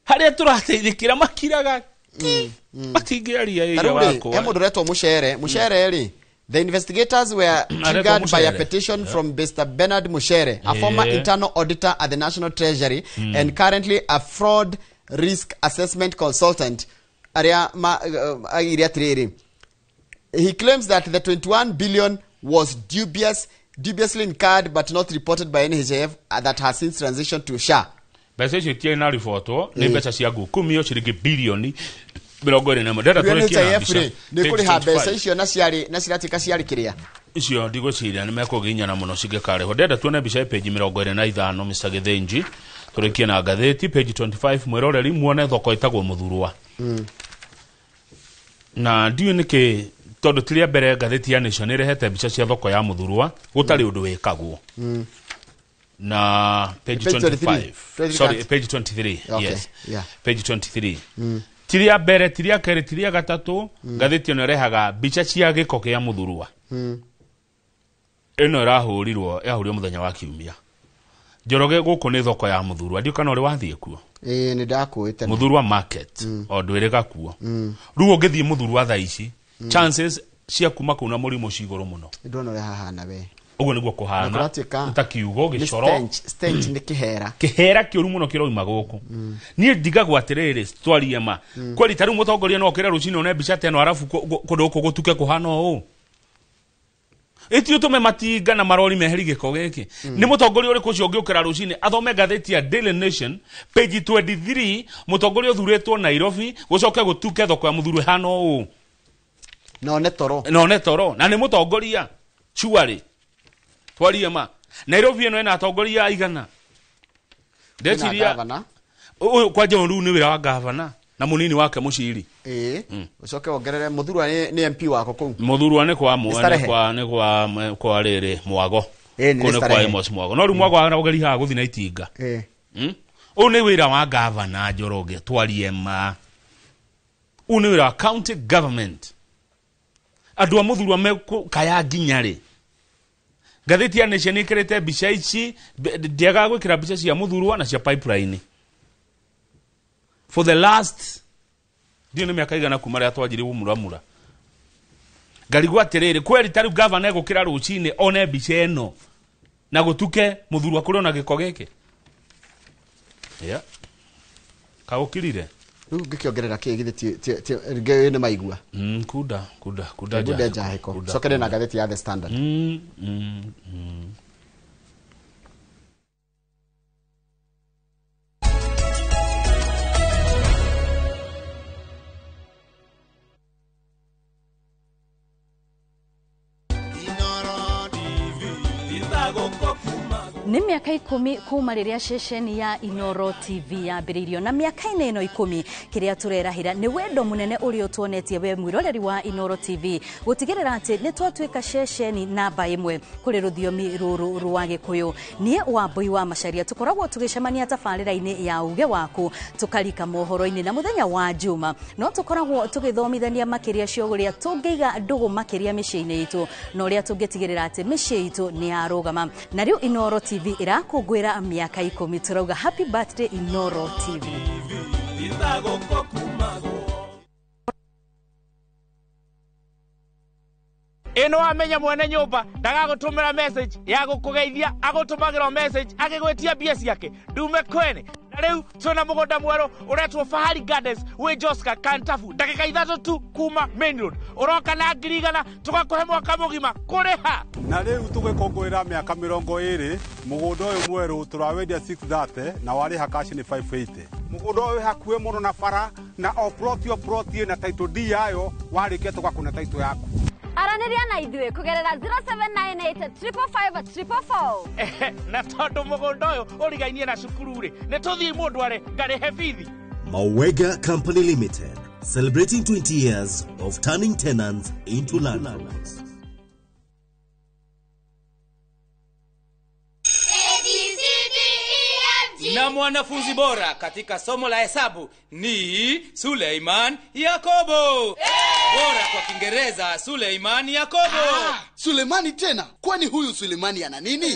Harĩa tũrateithĩkĩra makiraga ki, matingĩaria ĩrĩa wakwa. He mũndũ ũretwo Mũcere. Mũcere rĩ, the investigators were triggered by a petition from Mr. Bernard Mushere, a former internal auditor at the National Treasury and currently a fraud risk assessment consultant. He claims that the 21 billion was dubiously incurred but not reported by NHIF that has since transitioned to SHA. Mbeca icio itirĩ na ribotwo, nĩ mbeca cia ngukumio ciringi bilioni 21. Ndĩrenda tũrĩkie na mbica. Nĩ kũrĩha mbeca icio na ciarĩ na ciratuĩka ciarĩ kĩrĩa icio ndigwĩciria nĩ mekũginyana mũno cingĩkarĩhwo. Ndĩrenda tuone mbica ya page 25 Mr. Githinji, tũrĩkie na ngathĩti page 25 mwĩroreri muone thoko ĩtagwo Mũthurwa. Na ndiũĩ nĩkĩ, tondũ ti rĩa mbere ngathĩti ya Nation ĩrehete mbica cia thoko ya Mũthurwa gũtarĩ ũndũ wĩkagwo. Na page 25, sorry, page 23. Yes, page 23. Ti rĩa mbere, ti rĩa kerĩ, ti rĩa gatatũ, ngathĩti ĩno ĩrehaga mbica cia gĩko kĩa Mũthurwa. Ĩno ĩrahũrirwo, yahũrirwo mũthenya wa kiumia. Njoroge, gũkũ nĩ thoko ya Mũthurwa, ndiũ kana ũrĩ wathiĩ kuo? Ĩĩ, nĩ ndakũĩte. Mũthurwa market, o ndwĩrĩga kuo. Rĩu ũngĩthiĩ Mũthurwa thaa ici, chances cia kuma kũu na mũrimũ ci igũrũ mũno. Ndona ũrĩa hahana we. Ũguo nĩguo kũhana, ta kiugo gĩcoro. Stench nĩ kĩhera. Kĩhera kĩũru mũno kĩroima gũkũ. Niĩ ndigagwo atĩrĩrĩ, twarie ma. Kweli ta rĩu mũtongoria no okĩre rũcinĩ one mbica ta ĩno arabu kũndũ gũkũ gũtuke kũhana ũũ. Ĩti ũtũme matinga na marori meheri gĩko gĩkĩ. Nĩ mũtongoria ũrĩkũ ũcio ũngĩũkĩra rũcinĩ athome ngathĩti ya Daily Nation page 23, mũtongoria ũthurĩtwo Nairobi, gũcoke gũtuke thoko ya Mũthurwa ĩhana ũũ. No ne toro. No ne toro na nĩ mũtongoria surely twarie ma Nairobi ĩno ĩna atongoria aigana ndeciria ũyũ kwanja rĩu nĩ wĩra wa gavana na munini wake Muciri. Ucoke wongerere Muthurwa ni MP wako kuu. Muthurwa ni kwa ni kwa kwa riri Mwago. Kuu kwa Amos Mwago. No riu Mwago arageri ha guthi na itinga. Uyu ni wira wa gavana Njoroge twarie ma. Uyu ni wira wa county government. Andu a Muthurwa mekukaya nginya ri. Ngathĩti ya Nation ĩkĩrĩte mbica ici ndiagaga gwĩkĩra mbica cia Muthurwa na cia pipeline. For the last ndio ni miaka igana kuma rĩa twanjirie gũmuramura ngarigwo atĩrĩrĩ kweri ta rĩu gavana egũkĩra rũcinĩ one mbica ĩno na gũtuke Muthurwa kũrĩ ona gĩko gĩkĩ yeah. Kaũkirire rĩu ngĩkĩongerera kĩ githĩ nĩ maigua kuda kuda kuda njahĩko cokere na ngathĩti ya The Standard. Nĩ mĩaka 10 kuma rĩrĩa ceceni ya Inoro TV yambĩrĩirio na mĩaka-inĩ ĩno 10 kĩrĩa tũrerahĩra nĩ wendo mũnene ũrĩa ũtuonetie we mwĩroreri wa Inoro TV gũtigĩrĩra atĩ nĩ twatuĩka ceceni namba 1 kũrĩ rũthiomi rũrũ rwa Gĩkũyũ. Niĩ Wambui wa Macharia tũkoragwo tũgĩcemania tabarĩra-inĩ ya Uge Waku tũkarika mohoro-inĩ na mũthenya wa Juma no tũkoragwo tũgĩthomithania makĩria cia ũrĩa tũngĩiga ndũgũ makĩria mĩciĩ-inĩ itũ na ũrĩa tũngĩtigĩrĩra atĩ mĩciĩ itũ nĩ yarũgama. Na rĩu Inoro TV irakũngũĩra mĩaka 10 tũrauga happy birthday Inoro TV. Ĩno wamenya mwene nyũmba ndagagũtũmĩra message ya gũkũgeithia agũtũmagĩra message agĩgwĩtia mbia ciake ndume kwene. Na rĩu twĩna mũgũnda mwerũ ũretwo Fahari Gardens wĩ Joska Kantafu ndagĩka 3 tu kuma main road ũroka na 100,000 tũgakũhe mwaka mũgima kũrĩha. Na rĩu tũgĩkũngũĩra mĩaka 20 mũgũnda ũyũ mwerũ tũrawendia 630 na warĩha cash nĩ 580. Mũgũnda ũyũ wĩ hakuhĩ mũno na bara na o plot o plot ĩna title deed yayo warĩkia tũgakũne title yaku. Aranĩria na ithuĩ kũgerera 0798 555 444. Na tondũ mũgũnda ũyũ ũrigainie na cukuru rĩ nĩ tũthiĩ mũndũ arĩ ngarĩhe bithi. Mawega Company Limited, celebrating 20 years of turning tenants into landlords. Na mwanafunzi bora katika somo la hesabu ni Suleiman Yakobo. Bora kwa Kiingereza Suleiman Yakobo. Sulemani tena? Kwani huyu Sulemani ana nini?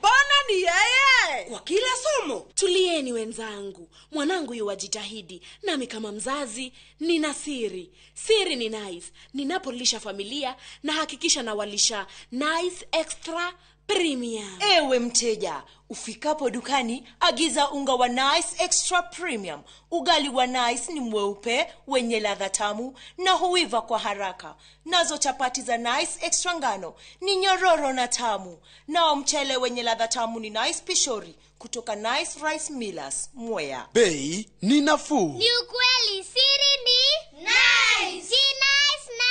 Bana ni yeye. Kwa kila somo. Tulieni wenzangu. Mwanangu yuwajitahidi. Nami kama mzazi nina siri. Siri ni Nice. Ninapolisha familia na hakikisha nawalisha Nice Extra Premium. Ewe mteja, ufikapo dukani, agiza unga wa Nice Extra Premium. Ugali wa Nice ni mweupe, wenye ladha tamu na huiva kwa haraka. Nazo chapati za Nice Extra ngano ni nyororo na tamu. Nao mchele wenye ladha tamu ni Nice Pishori kutoka Nice Rice Millers, Mwea. Bei ni nafuu. Ni ukweli, siri ni Nice. Si Nice na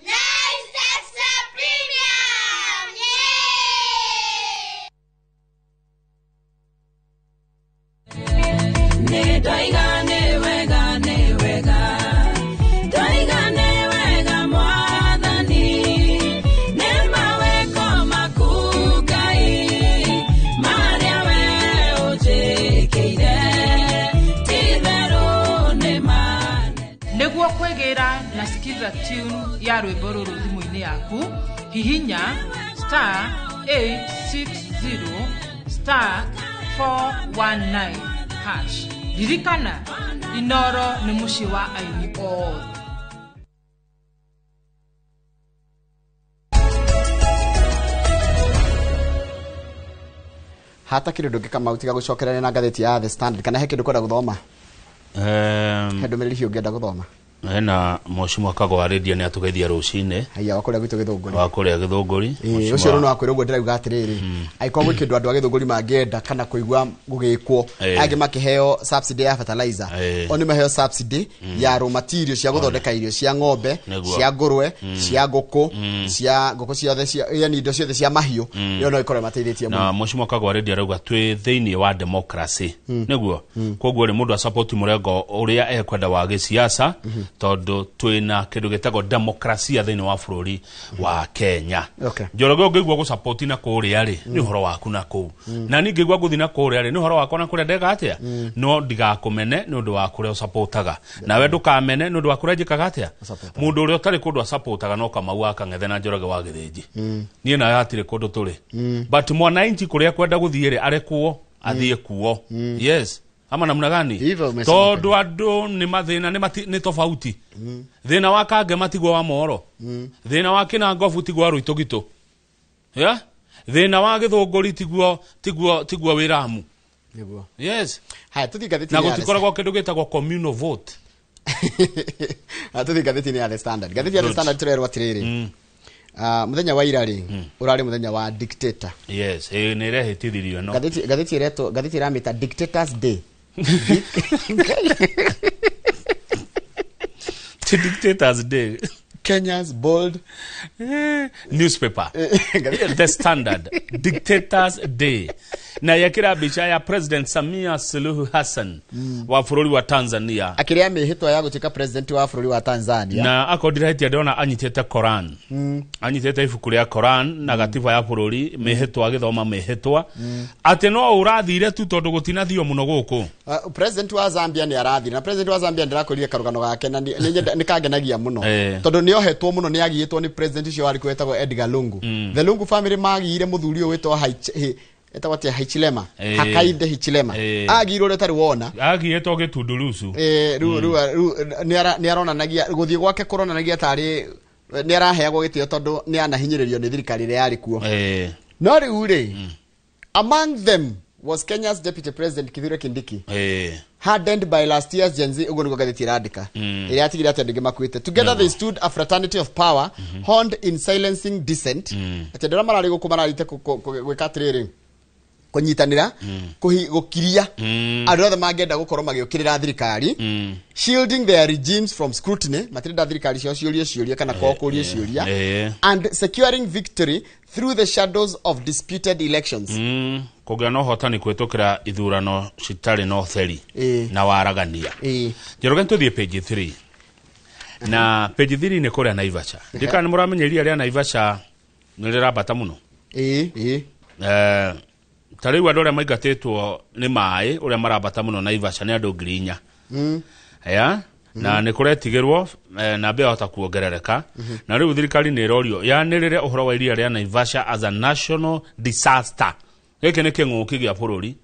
Nice Extra Premium. Yeah! Ne toigane wega ne wega toigane wega mwathani ne maweko maku Ngai maria we unjĩkĩire ti-itherũ nĩ manene. Nĩguo kwĩgĩra na Skiza tune ya rwĩmbo rũrũ thimũ-inĩ yaku hihinya *860 *419 hash. Ririkana, Inoro nĩ mũciĩ wa aini othe. Hata kĩndũ ndũngĩkama utiga gũcokerania na ngathĩti ya The Standard kana he kĩndũ kwenda gũthoma? He ndũmĩrĩri hiũ ũngĩenda gũthoma? Hena mheshimiwa Kago wa radio nĩ atũgeithia rũcinĩ. Haya, wa kũrĩa gwitũ Gĩthũngũri. Wa kũrĩa Gĩthũngũri. Ĩĩ, ũcio rĩu no akwĩra ũguo ndĩrauga atĩrĩrĩ, angĩkorwo gwĩ kĩndũ andũ a Gĩthũngũri mangĩenda kana kũigua gũgĩkwo, angĩ makĩheo subsidy ya fertilizer, o nĩ maheo subsidy ya raw material cia gũthondeka irio cia ng'ombe, cia ngũrwe, cia ngũkũ, cia ngũkũ ciothe, cia yani indo ciothe cia mahiũ, ĩyo no ĩkorwo ĩmateithĩtie mũno. Na mheshimiwa Kago wa radio arauga twĩ thĩinĩ wa democracy, nĩguo koguo rĩ mũndũ asupport mũrengo ũrĩa ekwenda wa gĩsiasa, tondũ twĩna kĩndũ gĩtagwo demokrasia thĩinĩ wa bũrũri wa Kenya. Njoroge ũngĩigua gũsupport na kũrĩa rĩ, nĩ ũhoro waku na kũu, na niĩ ngĩigua ngũthiĩ na kũrĩa rĩ, nĩ ũhoro wakwa na kũrĩa ndeka atĩa, no ndigakũmene nĩ ũndũ wa kũrĩa ũsupportaga, nawe ndũkamene nĩ ũndũ wa kũrĩa njĩkaga atĩa. Mũndũ ũrĩa ũtarĩ kũndũ asupportaga no Kamau wa Kang'ethe na Njoroge wa Gĩthĩnji, niĩ nawe hatirĩ kũndũ tũrĩ, but mwananchi kũrĩa kwenda gũthiĩ rĩ, arekwo athiĩ kuo. Yes, ama namna gani? Tondũ andũ nĩ mathĩna nĩ tofauti. Thĩna wa Kangema tiguo wa Moro, thĩna wa Kĩnangobu tiguo wa Rũitũgitũ, yeah? Thĩna wa Gĩthũngũri tiguo Wĩramu. Nĩguo. Yes. Haya, tũthiĩ ngathĩti-inĩ na ya The gũtikoragwo kĩndũ gĩtagwo communal vote. Tũthiĩ ngathĩti-inĩ ya The Standard. Ngathĩti ya The Standard tũrerwo atĩrĩrĩ, mũthenya wa ira rĩ, ũrarĩ mũthenya wa dictator. Yes, nĩ ĩrehĩtithirio ĩno. Ngathĩti ĩretwo, ngathĩti ĩramĩta Dictators Day. Dictators Day. Kenya's bold newspaper. The Standard. Dictators Day. Na yekĩra mbica ya President Samia Suluhu Hassan wa bũrũri wa Tanzania. Akĩrĩa mĩhĩtwa ya gũtuĩka president wa bũrũri wa Tanzania. Na akorwo ndirahĩtia ndĩrona anyitĩte Koran. Anyitĩte ibuku rĩa Koran na gatiba ya bũrũri, mĩhĩtwa agĩthoma mĩhĩtwa. Atĩ no ũrathire tu tondũ gũtinathio mũno gũkũ. President wa Zambia nĩ arathire, na president wa Zambia ndĩrakwĩrire karũgano gake na nĩ kangenagia mũno. Tondũ nĩ ohetwo mũno, nĩ agiĩtwo nĩ president ũcio warĩ kuo wetagwo Edgar Lungu. The Lungu family magiire mũthuri ũyũ wĩtwo etagwo atĩa, Hichilema, Hakainde Hichilema. Agirwo ũrĩa ũtarĩ wona. Agiĩtwo gĩtundurucu. Rĩu nĩ aronanagia gũthiĩ gwake kũronanagia tarĩ nĩ araheagwo gĩtĩo tondũ nĩ anahinyĩrĩrio nĩ thirikari ĩrĩa yarĩ kuo. No rĩu rĩ, among them was Kenya's deputy president Kithure Kindiki, hardened by last year's Gen Z, ũguo nĩguo ngathĩti ĩrandĩka, ĩrĩa yatigire atĩ andũ aingĩ makuĩte. Together they stood a fraternity of power honed in silencing dissent. Atĩ andũ arĩa mararĩ gũkũ mararĩte gwĩka atĩrĩrĩ, kũnyitanĩra, gũkiria andũ othe mangĩenda gũkorwo magĩũkĩrĩra thirikari, shielding their regimes from scrutiny, matirenda thirikari ciao ciũrie ciũria kana kwao kũrie ciũria, and securing victory through the shadows of disputed elections. Kũgĩa na ũhotani kũhĩtũkĩra ithurano citarĩ na ũtheri na waragania. Njoroge tũthiĩ page 3. Na page 3 nĩ kũrĩa Naivasha. Ndikana nĩ mũramenya iria rĩa Naivasha nĩ rĩrambata mũno. Ĩĩ. Ta rĩu andũ arĩa maingatĩtwo nĩ maĩ ũrĩa marambata mũno Naivasha nĩ andũ 4,000. Ya? Na nĩ kũretigĩrwo na mbĩa hota kuongerereka. Na rĩu thirikari nĩ ĩrorio yanĩrĩre ũhoro wa iria rĩa Naivasha as a national disaster. Gĩkĩ nĩ kĩng'ũki gĩa bũrũri.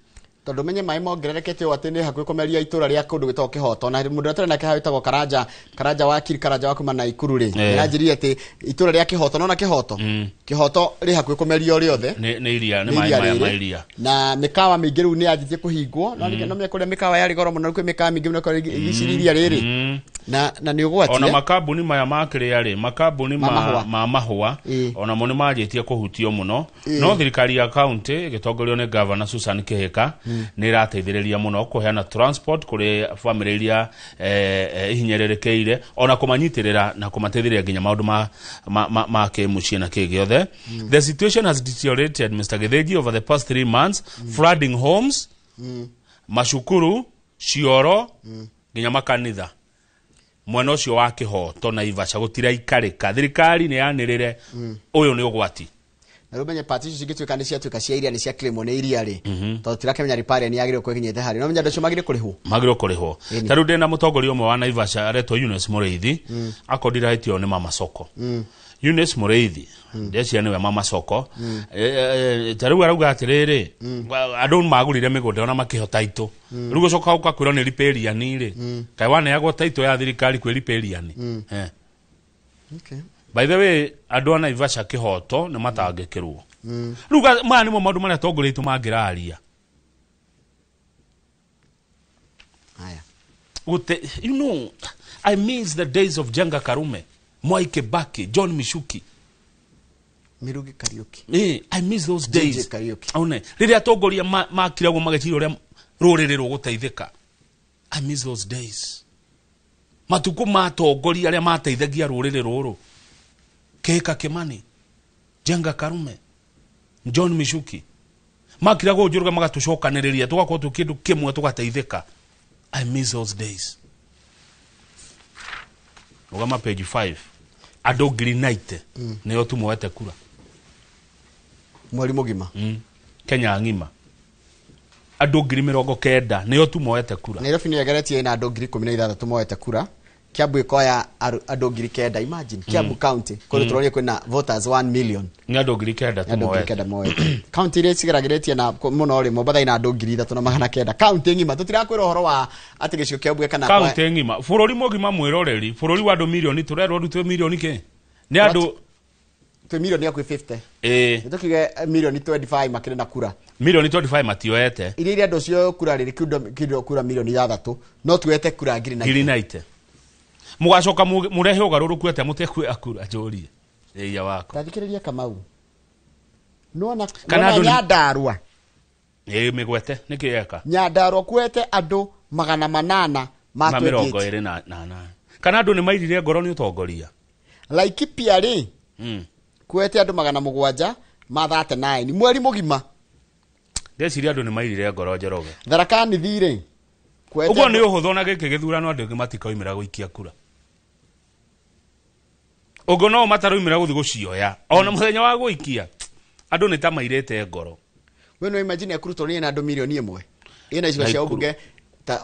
Tondũ menye maĩ mongererekete ũũ atĩ nĩ hakuhĩ kũmeria itũra rĩa kũndũ gwĩtagwo Kĩhoto, na mũndũ ũrĩa tũrĩ nake haha wĩtagwo Karanja, Karanja wa Kiri, Karanja wa kuma Naikuru rĩ, nĩaranjĩrire atĩ itũra rĩa Kĩhoto, nona Kĩhoto, Kĩhoto rĩ hakuhĩ kũmerio rĩothe nĩ iria, nĩ nĩ maĩ iria maya ma rĩrĩ. iria. Na mĩkawa mĩingĩ rĩu nĩ yanjĩtie kũhingwo, no no menya kũrĩa mĩkawa yarĩ goro mũno, kwĩ mĩkawa mĩingĩ mũno ĩkoragwo ĩgicĩrĩirie iria rĩrĩ, na nĩ ũgwati. Ona makambuni maya ma kĩrĩa rĩ, makambuni Ma mahũa. ma mahũa, onamo nĩ manjĩtie kũhutio mũno. No thirikari ya county ĩgĩtongorio nĩ Governor Susan Kihika nĩ ĩrateithĩrĩria mũno kũheana transport kũrĩ family iria ihinyĩrĩrĩkĩire, ona kũmanyitĩrĩra na kũmateithĩrĩria nginya maũndũ ma kĩmũciĩ na kĩ gĩothe. The situation has deteriorated, Mr. Githinji, over the past 3 months, flooding homes, macukuru, cioro, nginya makanitha mwena ũcio wa Kĩhoto Naivasha gũtiraikarĩka. Thirikari nĩ yanĩrĩre ũyũ nĩ ũgwati. Na rĩu menye part icio cingĩtuĩka nĩ ciatuĩka cia iria, nĩ cia claimwo nĩ iria rĩ, tondũ tirakĩmenya riparian yagĩrĩirwo kwĩkinyĩte harĩ no menya andũ acio magĩrĩirwo kũrĩhwo. Magĩrĩirwo kũrĩhwo. Ta rĩu ndĩna mũtongoria ũmwe wa Naivasha aretwo Eunice Mũrĩithi, akorwo ndirahĩtio nĩ Mama Soko. Eunice Mũrĩithi, ndeciria nĩwe Mama Soko. Ta rĩu arauga atĩrĩrĩ, andũ magũrire mĩgũnda ona makĩhota itũ, rĩu gũcoka ũkakwĩrwo nĩ riparian rĩ, kaĩ waneagwo taitũ ya thirikari kwĩ riparian? By the way, andũ a Naivasha Kĩhoto nĩ matangĩkĩrwo. Rĩu maya nĩmo maũndũ marĩa atongoria aitũ mangĩraria. Haya. Gute, you know, I miss the days of Jenga Karume, Mwai Kibaki, John Michuki, Mirugi Kariuki. I miss those days. JJ Kariuki. One, rĩrĩa atongoria makiragwo mageciria ũrĩa rũrĩrĩ rũgũteithĩka. I miss those days. Matukũ ma atongoria arĩa mateithagia rũrĩrĩ rũrũ. Kĩhĩka Kimani, Jenga Karume, John Michuki. Makiragwo njũrũga magatũcokanĩrĩria tũgakorwo twĩ kĩndũ kĩmwe tũgateithĩka. I miss those days. Rũgama page 5. Andũ 90,000 nĩo tu moete kura. Mweri mũgima. Kenya ng'ima. Andũ 90,000 nĩo tu moete kura. Nairobi nĩ yegeretie ina andũ 16,000 moete kura. Kiambu ikoya andũ 9,000. Imagine Kiambu County kũrĩa tũronire kwĩna voters 1 million. Nĩ andũ 9,000 tu moete. Andũ 9,000 moete. County iria cigeragĩrĩtie na mũno rĩ, Mombatha ina andũ 3,900. County ng'ima tũtirakwĩra ũhoro wa atĩ gĩcigo kĩa mbunge kana county ng'ima. Bũrũri mũgima mwĩroreri, bũrũri wa andũ milioni tũrerwo andũ twĩ milioni kĩ? Nĩ andũ twĩ milioni hakuhĩ 50. Ĩĩ. Nĩtũkiuge milioni 25 makĩrĩ na kura. Milioni 25 matioete. Iria andũ cio kura rĩrĩ kĩndũ kura milioni 6 no tuete kura 90. Mũgacoka mũrehe ũgarũrũku atĩa mũtekuoya kura njũrie. Ĩia wako. Tathikĩrĩria Kamau. Nĩwona Nyandarua. Ĩĩ mĩgwete nĩkĩ eka? Nyandarua kuete andũ 800 ma 28. Kana andũ nĩmairire ngoro nĩ ũtongoria. Laikipia rĩ kuete andũ 700 ma 39 mweri mũgima. Ndeciria andũ nĩmairire ngoro Njoroge. Tharaka Nithi rĩ ũguo nĩ ũhũthũ na gĩkĩ gĩthurano andũ aingĩ matikaumĩra gũikia kura. Ũguo no mataraumĩra gũthiĩ gũcioya ona mũthenya wa gũikia andũ nĩ ta mairĩte ngoro. We no imagine Nakuru tũronire na andũ milioni 1 ĩna icigo cia ũmbunge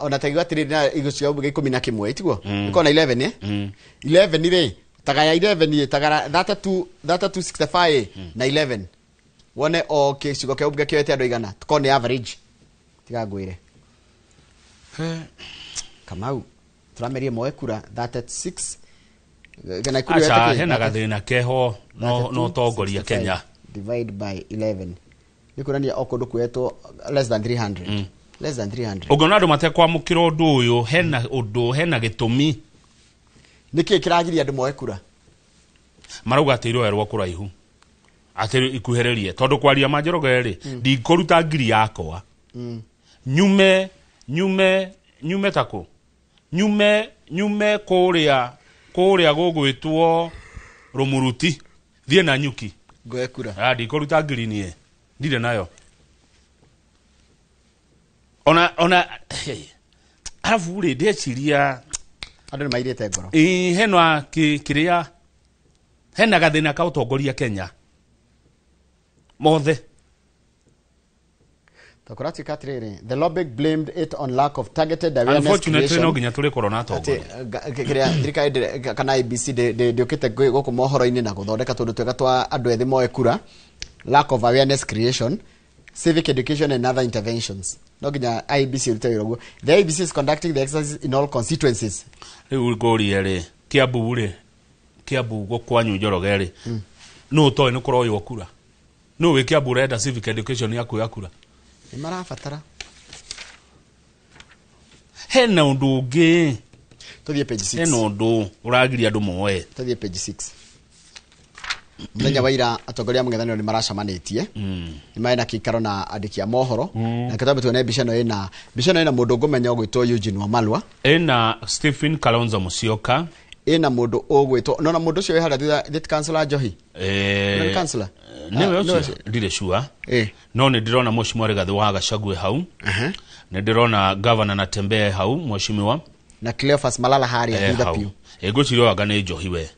ona ta igua atĩrĩrĩ na icigo cia ũmbunge 11 itiguo ĩkorwo na 11 11 rĩ tagaya 11 tagara 32 3265 na 11 wone o gĩcigo kĩa ũmbunge kĩoete andũ igana tukorwo nĩ average tiga ngwĩre. Kamau tũramerie moe kura 36 kana kura aca hena gathĩna keho no tongoria Kenya divide by 11 nĩ kuonania o kũndũ kuetwo less than 300 less than 300. Ũngĩona andũ matekwamũkĩra ũndũ ũyũ hena ũndũ hena gĩtũmi. Nĩkĩ kĩragiria andũ moe kura? Marauga atĩ iroerwo kũraihu atĩ ikuhĩrĩrie tondũ kwaria ma Njoroge rĩ ndikũruta ngiri yakwa nyume nyume tako nyume kũrĩa gũgwĩtwo Rũmuruti thiĩ na nyuki ngoe kura. Ndikũruta ngiri niĩ ndirĩ nayo ona arabu rĩ ndeciria andũ nĩmairĩte ngoro. Ĩĩ hena kĩrĩa hena gathĩna ka ũtongoria Kenya mothe. Takuratuika atiriri, the lobby blamed it on lack of targeted awareness. Unfortunately no nginya tũrĩkorwo na atongoria. Kĩrĩa thirikari kana IEBC ndĩũkĩte gũkũ mohoro-inĩ na gũthondeka tũndũ twega twa andũ ethĩ moe kura, lack of awareness creation, civic education and other interventions. No nginya IEBC ĩrute wĩra ũguo. The IEBC is conducting the exercise in all constituencies. Rĩu ngũrie rĩ, Kiambu rĩ, Kiambu gũkwanyu Njoroge rĩ, nũ ũtoĩ nĩ kũroywo kura? Nũ wĩ Kiambu ũrenda civic education ya kuoya kura? Nĩ marabatara. Hena ũndũ ũngĩ. Tũthiĩ page 6. Hena ũndũ ũragiria andũ moe. Tũthiĩ page 6. Mũthenya wa ira atongoria a mũng'ethanĩro nĩ maracemanĩtie. Nĩ marĩ na kĩikaro na andĩki a mohoro. Na kĩtambe tuone mbica ĩno ĩna mbica ĩno ĩna mũndũ ngũmenya ũgwĩtwo Eugene Wamalwa. Ĩna Stephen Kalonzo Musyoka. Ĩna mũndũ ũgwĩtwo nona mũndũ ũcio wĩ harĩa thutha the councillor Njohi. Nĩ councillor? Nĩwe ũcio ndirĩ sure. No nĩ ndĩrona Mheshimiwa Rigathĩ wa Gachagua hau. Nĩ ndĩrona Governor Natembeya hau mheshimiwa. Na Cleophas Malala harĩa thutha piũ. Ngwĩciria anga nĩ Njohi we.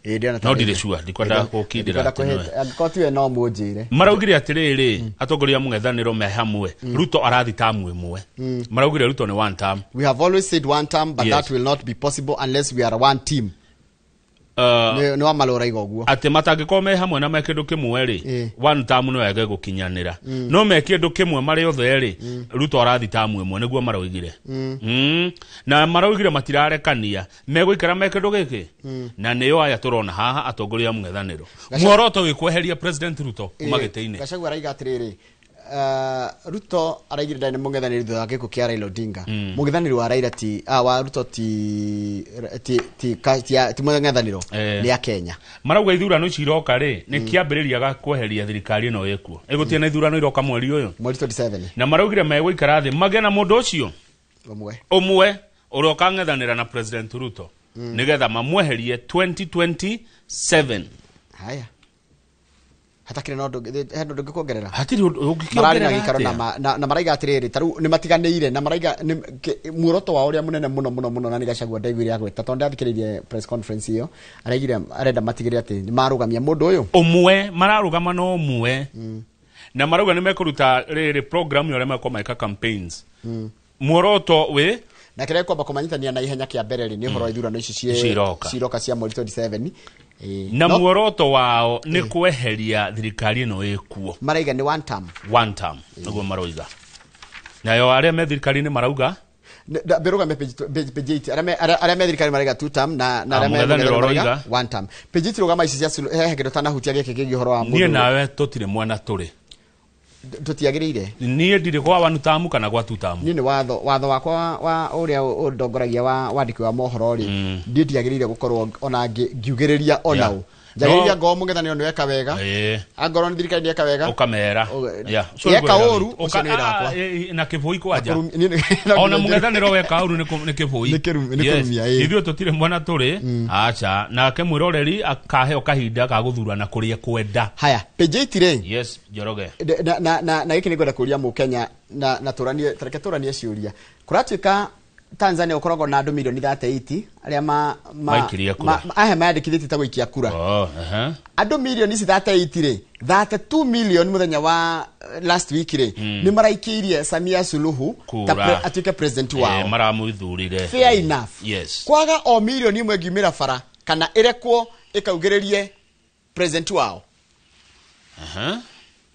No ndirĩ sure ndikwenda gũkindĩra. Angĩkorwo tiwe no mũnjĩre. Maraugire atĩrĩrĩ atongoria a mũng'ethanĩro me hamwe Ruto arathi term ĩmwe. Maraugire Ruto nĩ one term. We have always said one term but that will not be possible unless we are one team. Nĩ wa Malora iga ũguo. Atĩ matangĩkorwo me hamwe na me kĩndũ kĩmwe rĩ one term no yage gũkinyanĩra. No me kĩndũ kĩmwe marĩ othe rĩ Ruto arathi term ĩmwe nĩguo maraugire. Na maraugire matirarekania megũikara me kĩndũ gĩkĩ na nĩo aya tũrona haha atongoria a mũng'ethanĩro. Muoroto wĩ kweheria President Ruto kuma gĩtĩ-inĩ. Gachagua araiga atĩrĩrĩ Ruto araigire ndani mũng'ethanĩri thutha wa gĩkuũ kĩa Raila Odinga. Mũng'ethanĩri wa Raila ti wa Ruto ti ti ti ti mũng'ethanĩro nĩ a Kenya. Marauga ithurano ici iroka rĩ nĩ kĩambĩrĩria ga kweheria thirikari ĩno ĩkuo. Ĩgũtirĩ na ithurano iroka mweri ũyũ. Mweri 27. Na maraugire megũikara thĩ magĩe na mũndũ ũcio ũmwe ũrĩa ũkang'ethanĩra na President Ruto nĩgetha mamweherie 2027. Haya. Hatakire no he ndå ngĩkuongerera hatirĩ ũndũ mararĩ na ũngĩkĩongerera gĩikaro atĩa? na maraiga atĩrĩrĩ ta rĩu nĩ matiganĩire na maraiga muoroto wao ũrĩa mũnene mũno mũno mũno na nĩ Gachagua ndaiguire agweta tondũ ndathikĩrĩirie press conference ĩyo araigire arenda matigĩrĩre atĩ nĩ marũgamia mũndũ ũyũ ũmwe mararũgama no ũmwe na marauga nĩ mekũruta rĩrĩ program ya ũrĩa mekwamba meka campaigns muoroto wĩ na kĩrĩa kwamba kũmanyitania na ihenya kĩa mbere rĩ nĩ ũhoro wa ithurano ici ciroka cia mweri 27. Na muoroto wao nĩ kweheria thirikari ĩno ĩkuo. Maraiga nĩ one term. One term nĩguo maroiga. Nayo arĩa me thirikari-inĩ marauga mbĩrũgame page 8 arĩa me thirikari maraiga two term na arĩa me mũng'ethanĩro ũroiga one term. Page 8 rũgama ici cia he kĩndũ tanahutia gĩkĩ kĩgiĩ ũhoro wa mũndũ. Niĩ nawe tũtirĩ mwena tũrĩ. Tũtiagĩrĩire. Niĩ ndirĩ gwa one term kana gwa two term. Niĩ nĩ watho wakwa wa ũrĩa ũndongoragia wa wandĩki wa mohoro rĩ niĩ ndiagĩrĩire gũkorwo ona ngiugĩrĩria ona ũ. Njagĩrĩire ngorwo mũng'ethanĩro nĩ weka wega. Angorwo nĩ thirikari nĩ yeka wega. Ũkamera. Yeka ũru ũcio nĩ wĩra wakwa. Na kĩbũi kwanja. Ona mũng'ethanĩro weka ũru nĩ kĩbũi. Nĩ kĩrumia ĩ. Ithuĩ tũtirĩ mwena tũrĩ. Acha nake mwĩroreri akaheo kahinda ga gũthurana kũrĩa kwenda. Haya, page 8 rĩ. Yes, Njoroge. Na gĩkĩ nĩ ngwenda kũria Mũkenya na tũranie tareke tũranie ciũria. Kũratuĩka Tanzania ũkoragwo na andũ milioni 38 arĩa maikirie kura. Ahe mayandĩkithĩtie ta gũikia kura. Andũ milioni ici 38 rĩ, 32 million mũthenya wa last week rĩ nĩ maraikĩirie Samia Suluhu ta atuĩke president wao. Maramũthurire. Fair enough. Yes. Kwaga o milioni ĩmwe ĩngiumĩra bara kana ĩrekwo ĩkaugĩrĩrie president wao.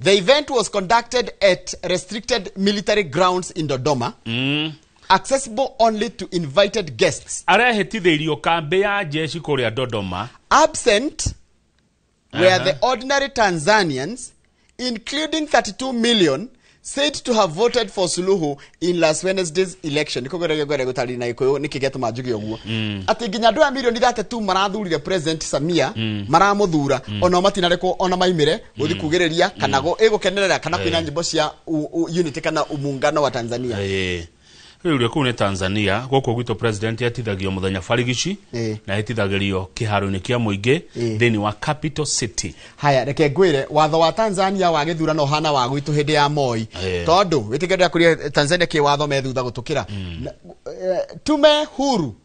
The event was conducted at restricted military grounds in Dodoma. Accessible only to invited guests. Arehĩtithĩirio kambĩ ya jeshi kũrĩa Dodoma. Absent were the ordinary Tanzanians, including 32 million, said to have voted for Suluhu in last Wednesday's election. Nĩkũgwĩra ngwenda gũtarĩria na Gĩkũyũ nĩkĩ gĩatũma njuge ũguo. Atĩ nginya andũ aya milioni 32 marathurire President Samia, maramũthura, onao matinarekwo ona maimĩre gũthiĩ kugĩrĩria kana ĩgũkenerera kana kũina nyĩmbo cia unity kana muungano wa Tanzania. Rĩu rĩ kũu nĩ Tanzania gũkũ gwitũ president etithagio mũthenya barigici na etithagĩrio kĩharo-inĩ kĩa mũingĩ thĩinĩ wa Capital City. Haya, reke ngwĩre watho wa Tanzania wa gĩthurano ũhana wa gwitũ hĩndĩ ya Moi tondũ wĩtĩkĩre kũrĩa Tanzania kĩ watho me thutha gũtũkĩra. Tume huru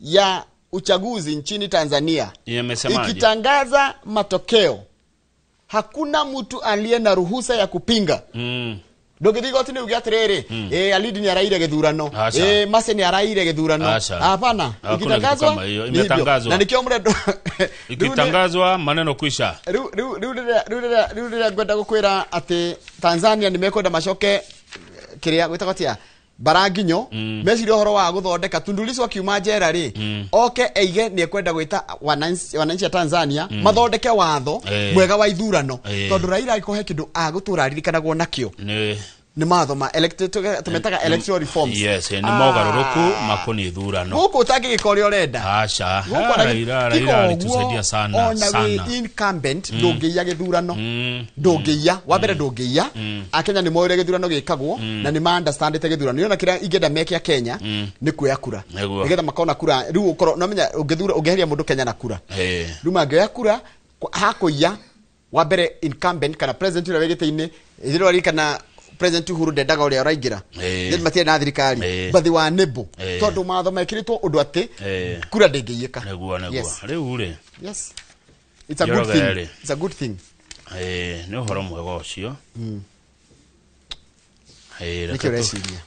ya uchaguzi nchini Tanzania ikitangaza matokeo hakuna mtu aliye na ruhusa ya kupinga. Ndũngĩthiĩ igoti-inĩ uge atĩrĩrĩ Alidi nĩ araire gĩthurano, Mase nĩ araire gĩthurano. Hapana, ikitangazwa imetangazwa na nĩkĩo mũrendo ikitangazwa maneno kwisha. Rĩu rĩrĩa ngwenda gũkwĩra atĩ Tanzania nĩ mekwenda macoke kĩrĩa gwĩtagwo atĩa baranginyo meciria ũhoro wa gũthondeka Tundu Lissu akiuma njera rĩ oke eige nĩ ekwenda gwĩta wananchi a Tanzania mathondeke watho mwega wa ithurano tondũ Raila angĩkorwo he kĩndũ agũtũra aririkanagwo nakĩo nĩ matho ma tũmetaga electoral reforms. Yes, nĩ mogarũrũku makoniĩ ithurano gũkũ ũtangĩgĩka ũrĩa ũrenda. Aca, Raila alitusaidia sana ona wĩ incumbent ndũngĩiya gĩthurano, ndũngĩiya wa mbere ndũngĩiya. Akenya nĩ moĩ ũrĩa gĩthurano gĩkagwo na nĩ ma understandĩte gĩthurano. Nĩ ona kĩrĩa ingĩenda meke a Kenya nĩ kuoya kura nĩgetha makona kura rĩu ũkorwo no menya ũngĩthura ũngĩeheria mũndũ Kenya na kura rĩu mangĩoya kura hakũiya wa mbere incumbent kana president ũrĩa wĩ gĩtĩ-inĩ ithurano kana President Uhuru ndendaga ũrĩa ũraingĩra matirĩ na thirikari bathi wa nĩmbũ tondũ mawatho mekĩrĩtwo ũndũ atĩ kura ndĩngĩiyĩka. Nĩguo rĩu rĩ yes it's a good thing, it's a good thing. Nĩ ũhoro mwega ũcio. Nĩkĩo ũreciria?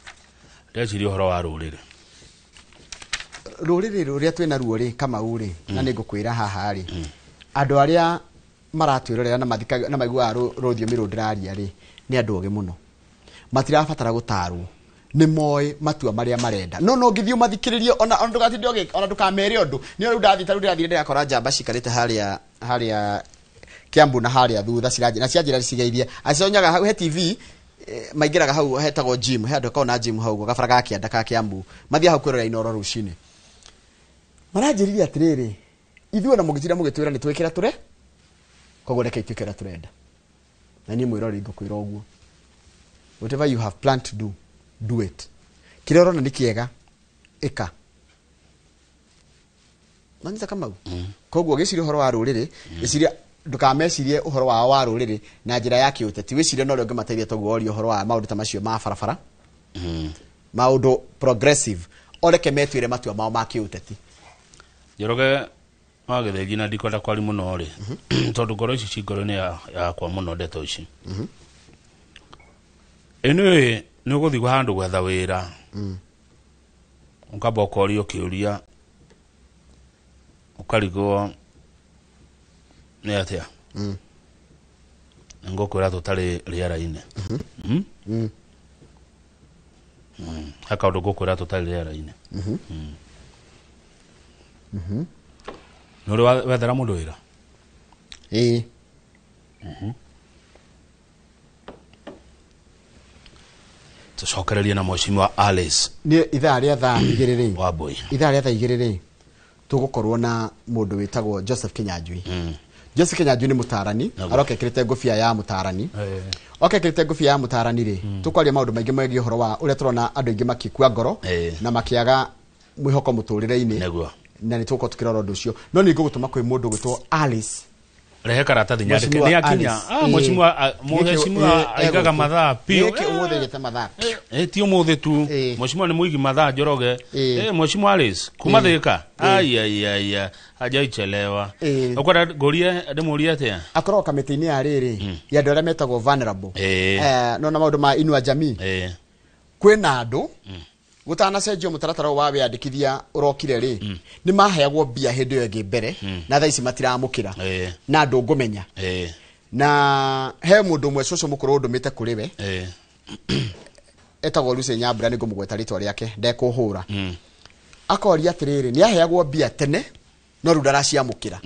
Ndĩreciria ũhoro wa rũrĩrĩ rũrĩrĩ rũrĩa twĩna ruo rĩ Kamau rĩ na nĩngũkwĩra haha rĩ andũ arĩa maratwĩrorera na maiguaga rũthiomi rũrũ ndĩraria rĩ nĩ andũ ogĩ mũno matirabatara gũtarwo nĩ moĩ matua marĩa marenda no no ngĩthiĩ ũmathikĩrĩrie ona ndũgatinde ona ndũkamere ũndũ nĩ rĩu ndathiĩ ta rĩu ndĩrathiĩ ndĩrakora njamba cikarĩte harĩa Kiambu na harĩa thutha ciranjĩra na cianjĩra cigeithie acionyaga hau he TV Maingĩraga hau hetagwo gym, he andũ akoragwo na gym hau gabara ga kĩanda ka Kiambu, mathiaga hau kwĩrorera Inooro rũcinĩ. Maranjĩrire atĩrĩrĩ, ithuĩ ona mũngĩtinda mũgĩtwĩra nĩ twĩkĩra tũre, koguo reke ituĩke ũrĩa tũrenda. Na niĩ mwĩroreri ngũkwĩra ũguo, whatever you have planned to do, do it. Kĩrĩa ũrona nĩ kĩega, ĩka. Nanyita Kamau? Koguo gĩciria ũhoro wa rũrĩrĩ, gĩciria ndũkamecirie ũhoro wao wa rũrĩrĩ na njĩra ya kĩũteti, wĩcirie na ũrĩa ũngĩmateithia, toguo woria ũhoro wa maũndũ ta macio ma barabara, maũndũ progressive, oreke metuĩre matua mao ma kĩũteti. Njoroge wa Gĩthĩnji, na ndikwenda kwari mũno rĩ, tondũ ngoro ici ci ngoro-inĩ yakwa mũno ndeto ici. Ĩnĩ nĩ ũgũthiĩ handũ gwetha wĩra, ũkamba ũkorio kĩũria, ũkarigwo nĩ atĩa. Ngũkwĩra tũtarĩ rĩera-inĩ. Mm? He kaũndũ ngũkwĩra tũtarĩ rĩera-inĩ. Nĩ ũrĩ wethera mũndũ wĩra? Ĩĩ. Tũcokererie na mheshimiwa Alice Nĩ ithaa rĩa thaa 2 rĩ, Wambui. Ithaa rĩa thaa 2 rĩ, tũgũkorwo na mũndũ wĩtagwo Joseph Kinyanjui. Joseph Kinyanjui nĩ mũtarani, aroka ekĩrĩte ngũbia ya mũtarani. Oka ekĩrĩte ngũbia ya mũtarani rĩ, tũkwaria maũndũ maingĩ megiĩ ũhoro wa ũrĩa tũrona andũ aingĩ makĩkua ngoro na makĩaga mwĩhoko mũtũrĩre-inĩ. Na nĩ tũgũkorwo tũkĩrora ũndũ ũcio, no nĩ ngũgũtũma kwĩ mũndũ ũgwĩtwo Alice. Rehe karatathi nyandĩke. Mheshimiwa Nĩ akinya. Alice. Ah, mheshimiwa, ah, mheshimiwa aigaga mathaa piũ. Gĩkĩ ũmũthĩ aigĩte mathaa piũ. Ti ũmũthĩ tu, mheshimiwa nĩ mũigi mathaa Njoroge. Mheshimiwa Alice kuma Thika, ai ai ai ai, hajaichelewa. Ũkwenda ngũrie ndĩmũrie atĩa? Akoragwo kamĩtĩ-inĩ ya rĩrĩ ya andũ arĩa metagwo vulnerable. No na maũndũ ma Inua Jamii, kwĩna andũ gũtanacenjio mũtaratara ũyũ wa wĩyandĩkithia ũrokire rĩ, nĩ maheagwo mbia hĩndĩ ĩyo ĩngĩ mbere, na thaa ici matiramũkĩra, na andũ ngũmenya, na he mũndũ ũmwe cũcũ mũkũrũ ũndũmĩte kũrĩ we, etagwo Lucy Nyambura, nĩ ngũmũgweta rĩtwa rĩake ndekũhũra. Akoria atĩrĩrĩ, nĩ aheagwo mbia tene no rĩu ndaraciamũkĩra.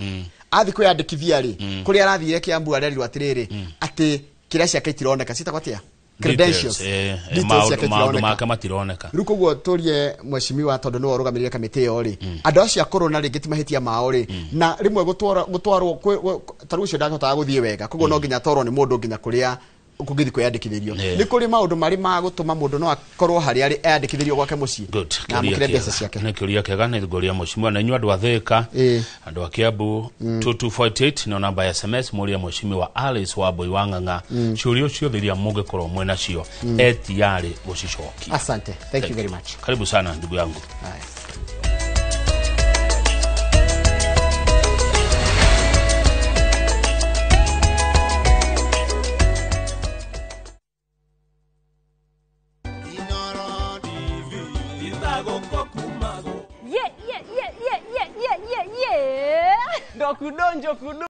Athiĩ kwĩyandĩkithia rĩ, kũrĩa arathire Kiambu arerirwo atĩrĩrĩ, atĩ kĩrĩa ciake itironeka, ciĩtagwo atĩa, credentials. Details, Details maũndũ ciake maũndũ itironeka. Make matironeka. Rĩu koguo tũrie mheshimiwa, tondũ nĩwe ũrũgamĩrĩire kamĩtĩ ĩyo rĩ, andũ acio akũrũ na rĩngĩ ti mahĩtia mao rĩ, na rĩmwe gũtwarwo ta rĩu ũcio ndahotaga gũthiĩ wega, koguo no nginya atwarwo nĩ mũndũ nginya kũrĩa kũngĩthiĩ kwĩyandĩkithĩrio. Nĩ kũrĩ maũndũ marĩ ma gũtũma mũndũ no akorwo harĩa arĩ eyandĩkithĩrio gwake mũciĩ Good. na Kĩũria amũkĩre kĩega. mbeca ciake. Nĩ kĩũria kĩega, nĩ ngũria mheshimiwa, na inyuĩ andũ a Thika, andũ a Kiambu, 2248 nĩyo namba ya SMS, mũrie mheshimiwa Alice Wambui wa Ng'ang'a ciũria ciothe iria mũngĩkorwo mwĩ nacio, etiyarĩ gũcicokia. Asante, thank you very much. Karibu sana ndugu yangu. Haya. Ye ye ye ye ye ye ye ye. Ndokudonjo kudu.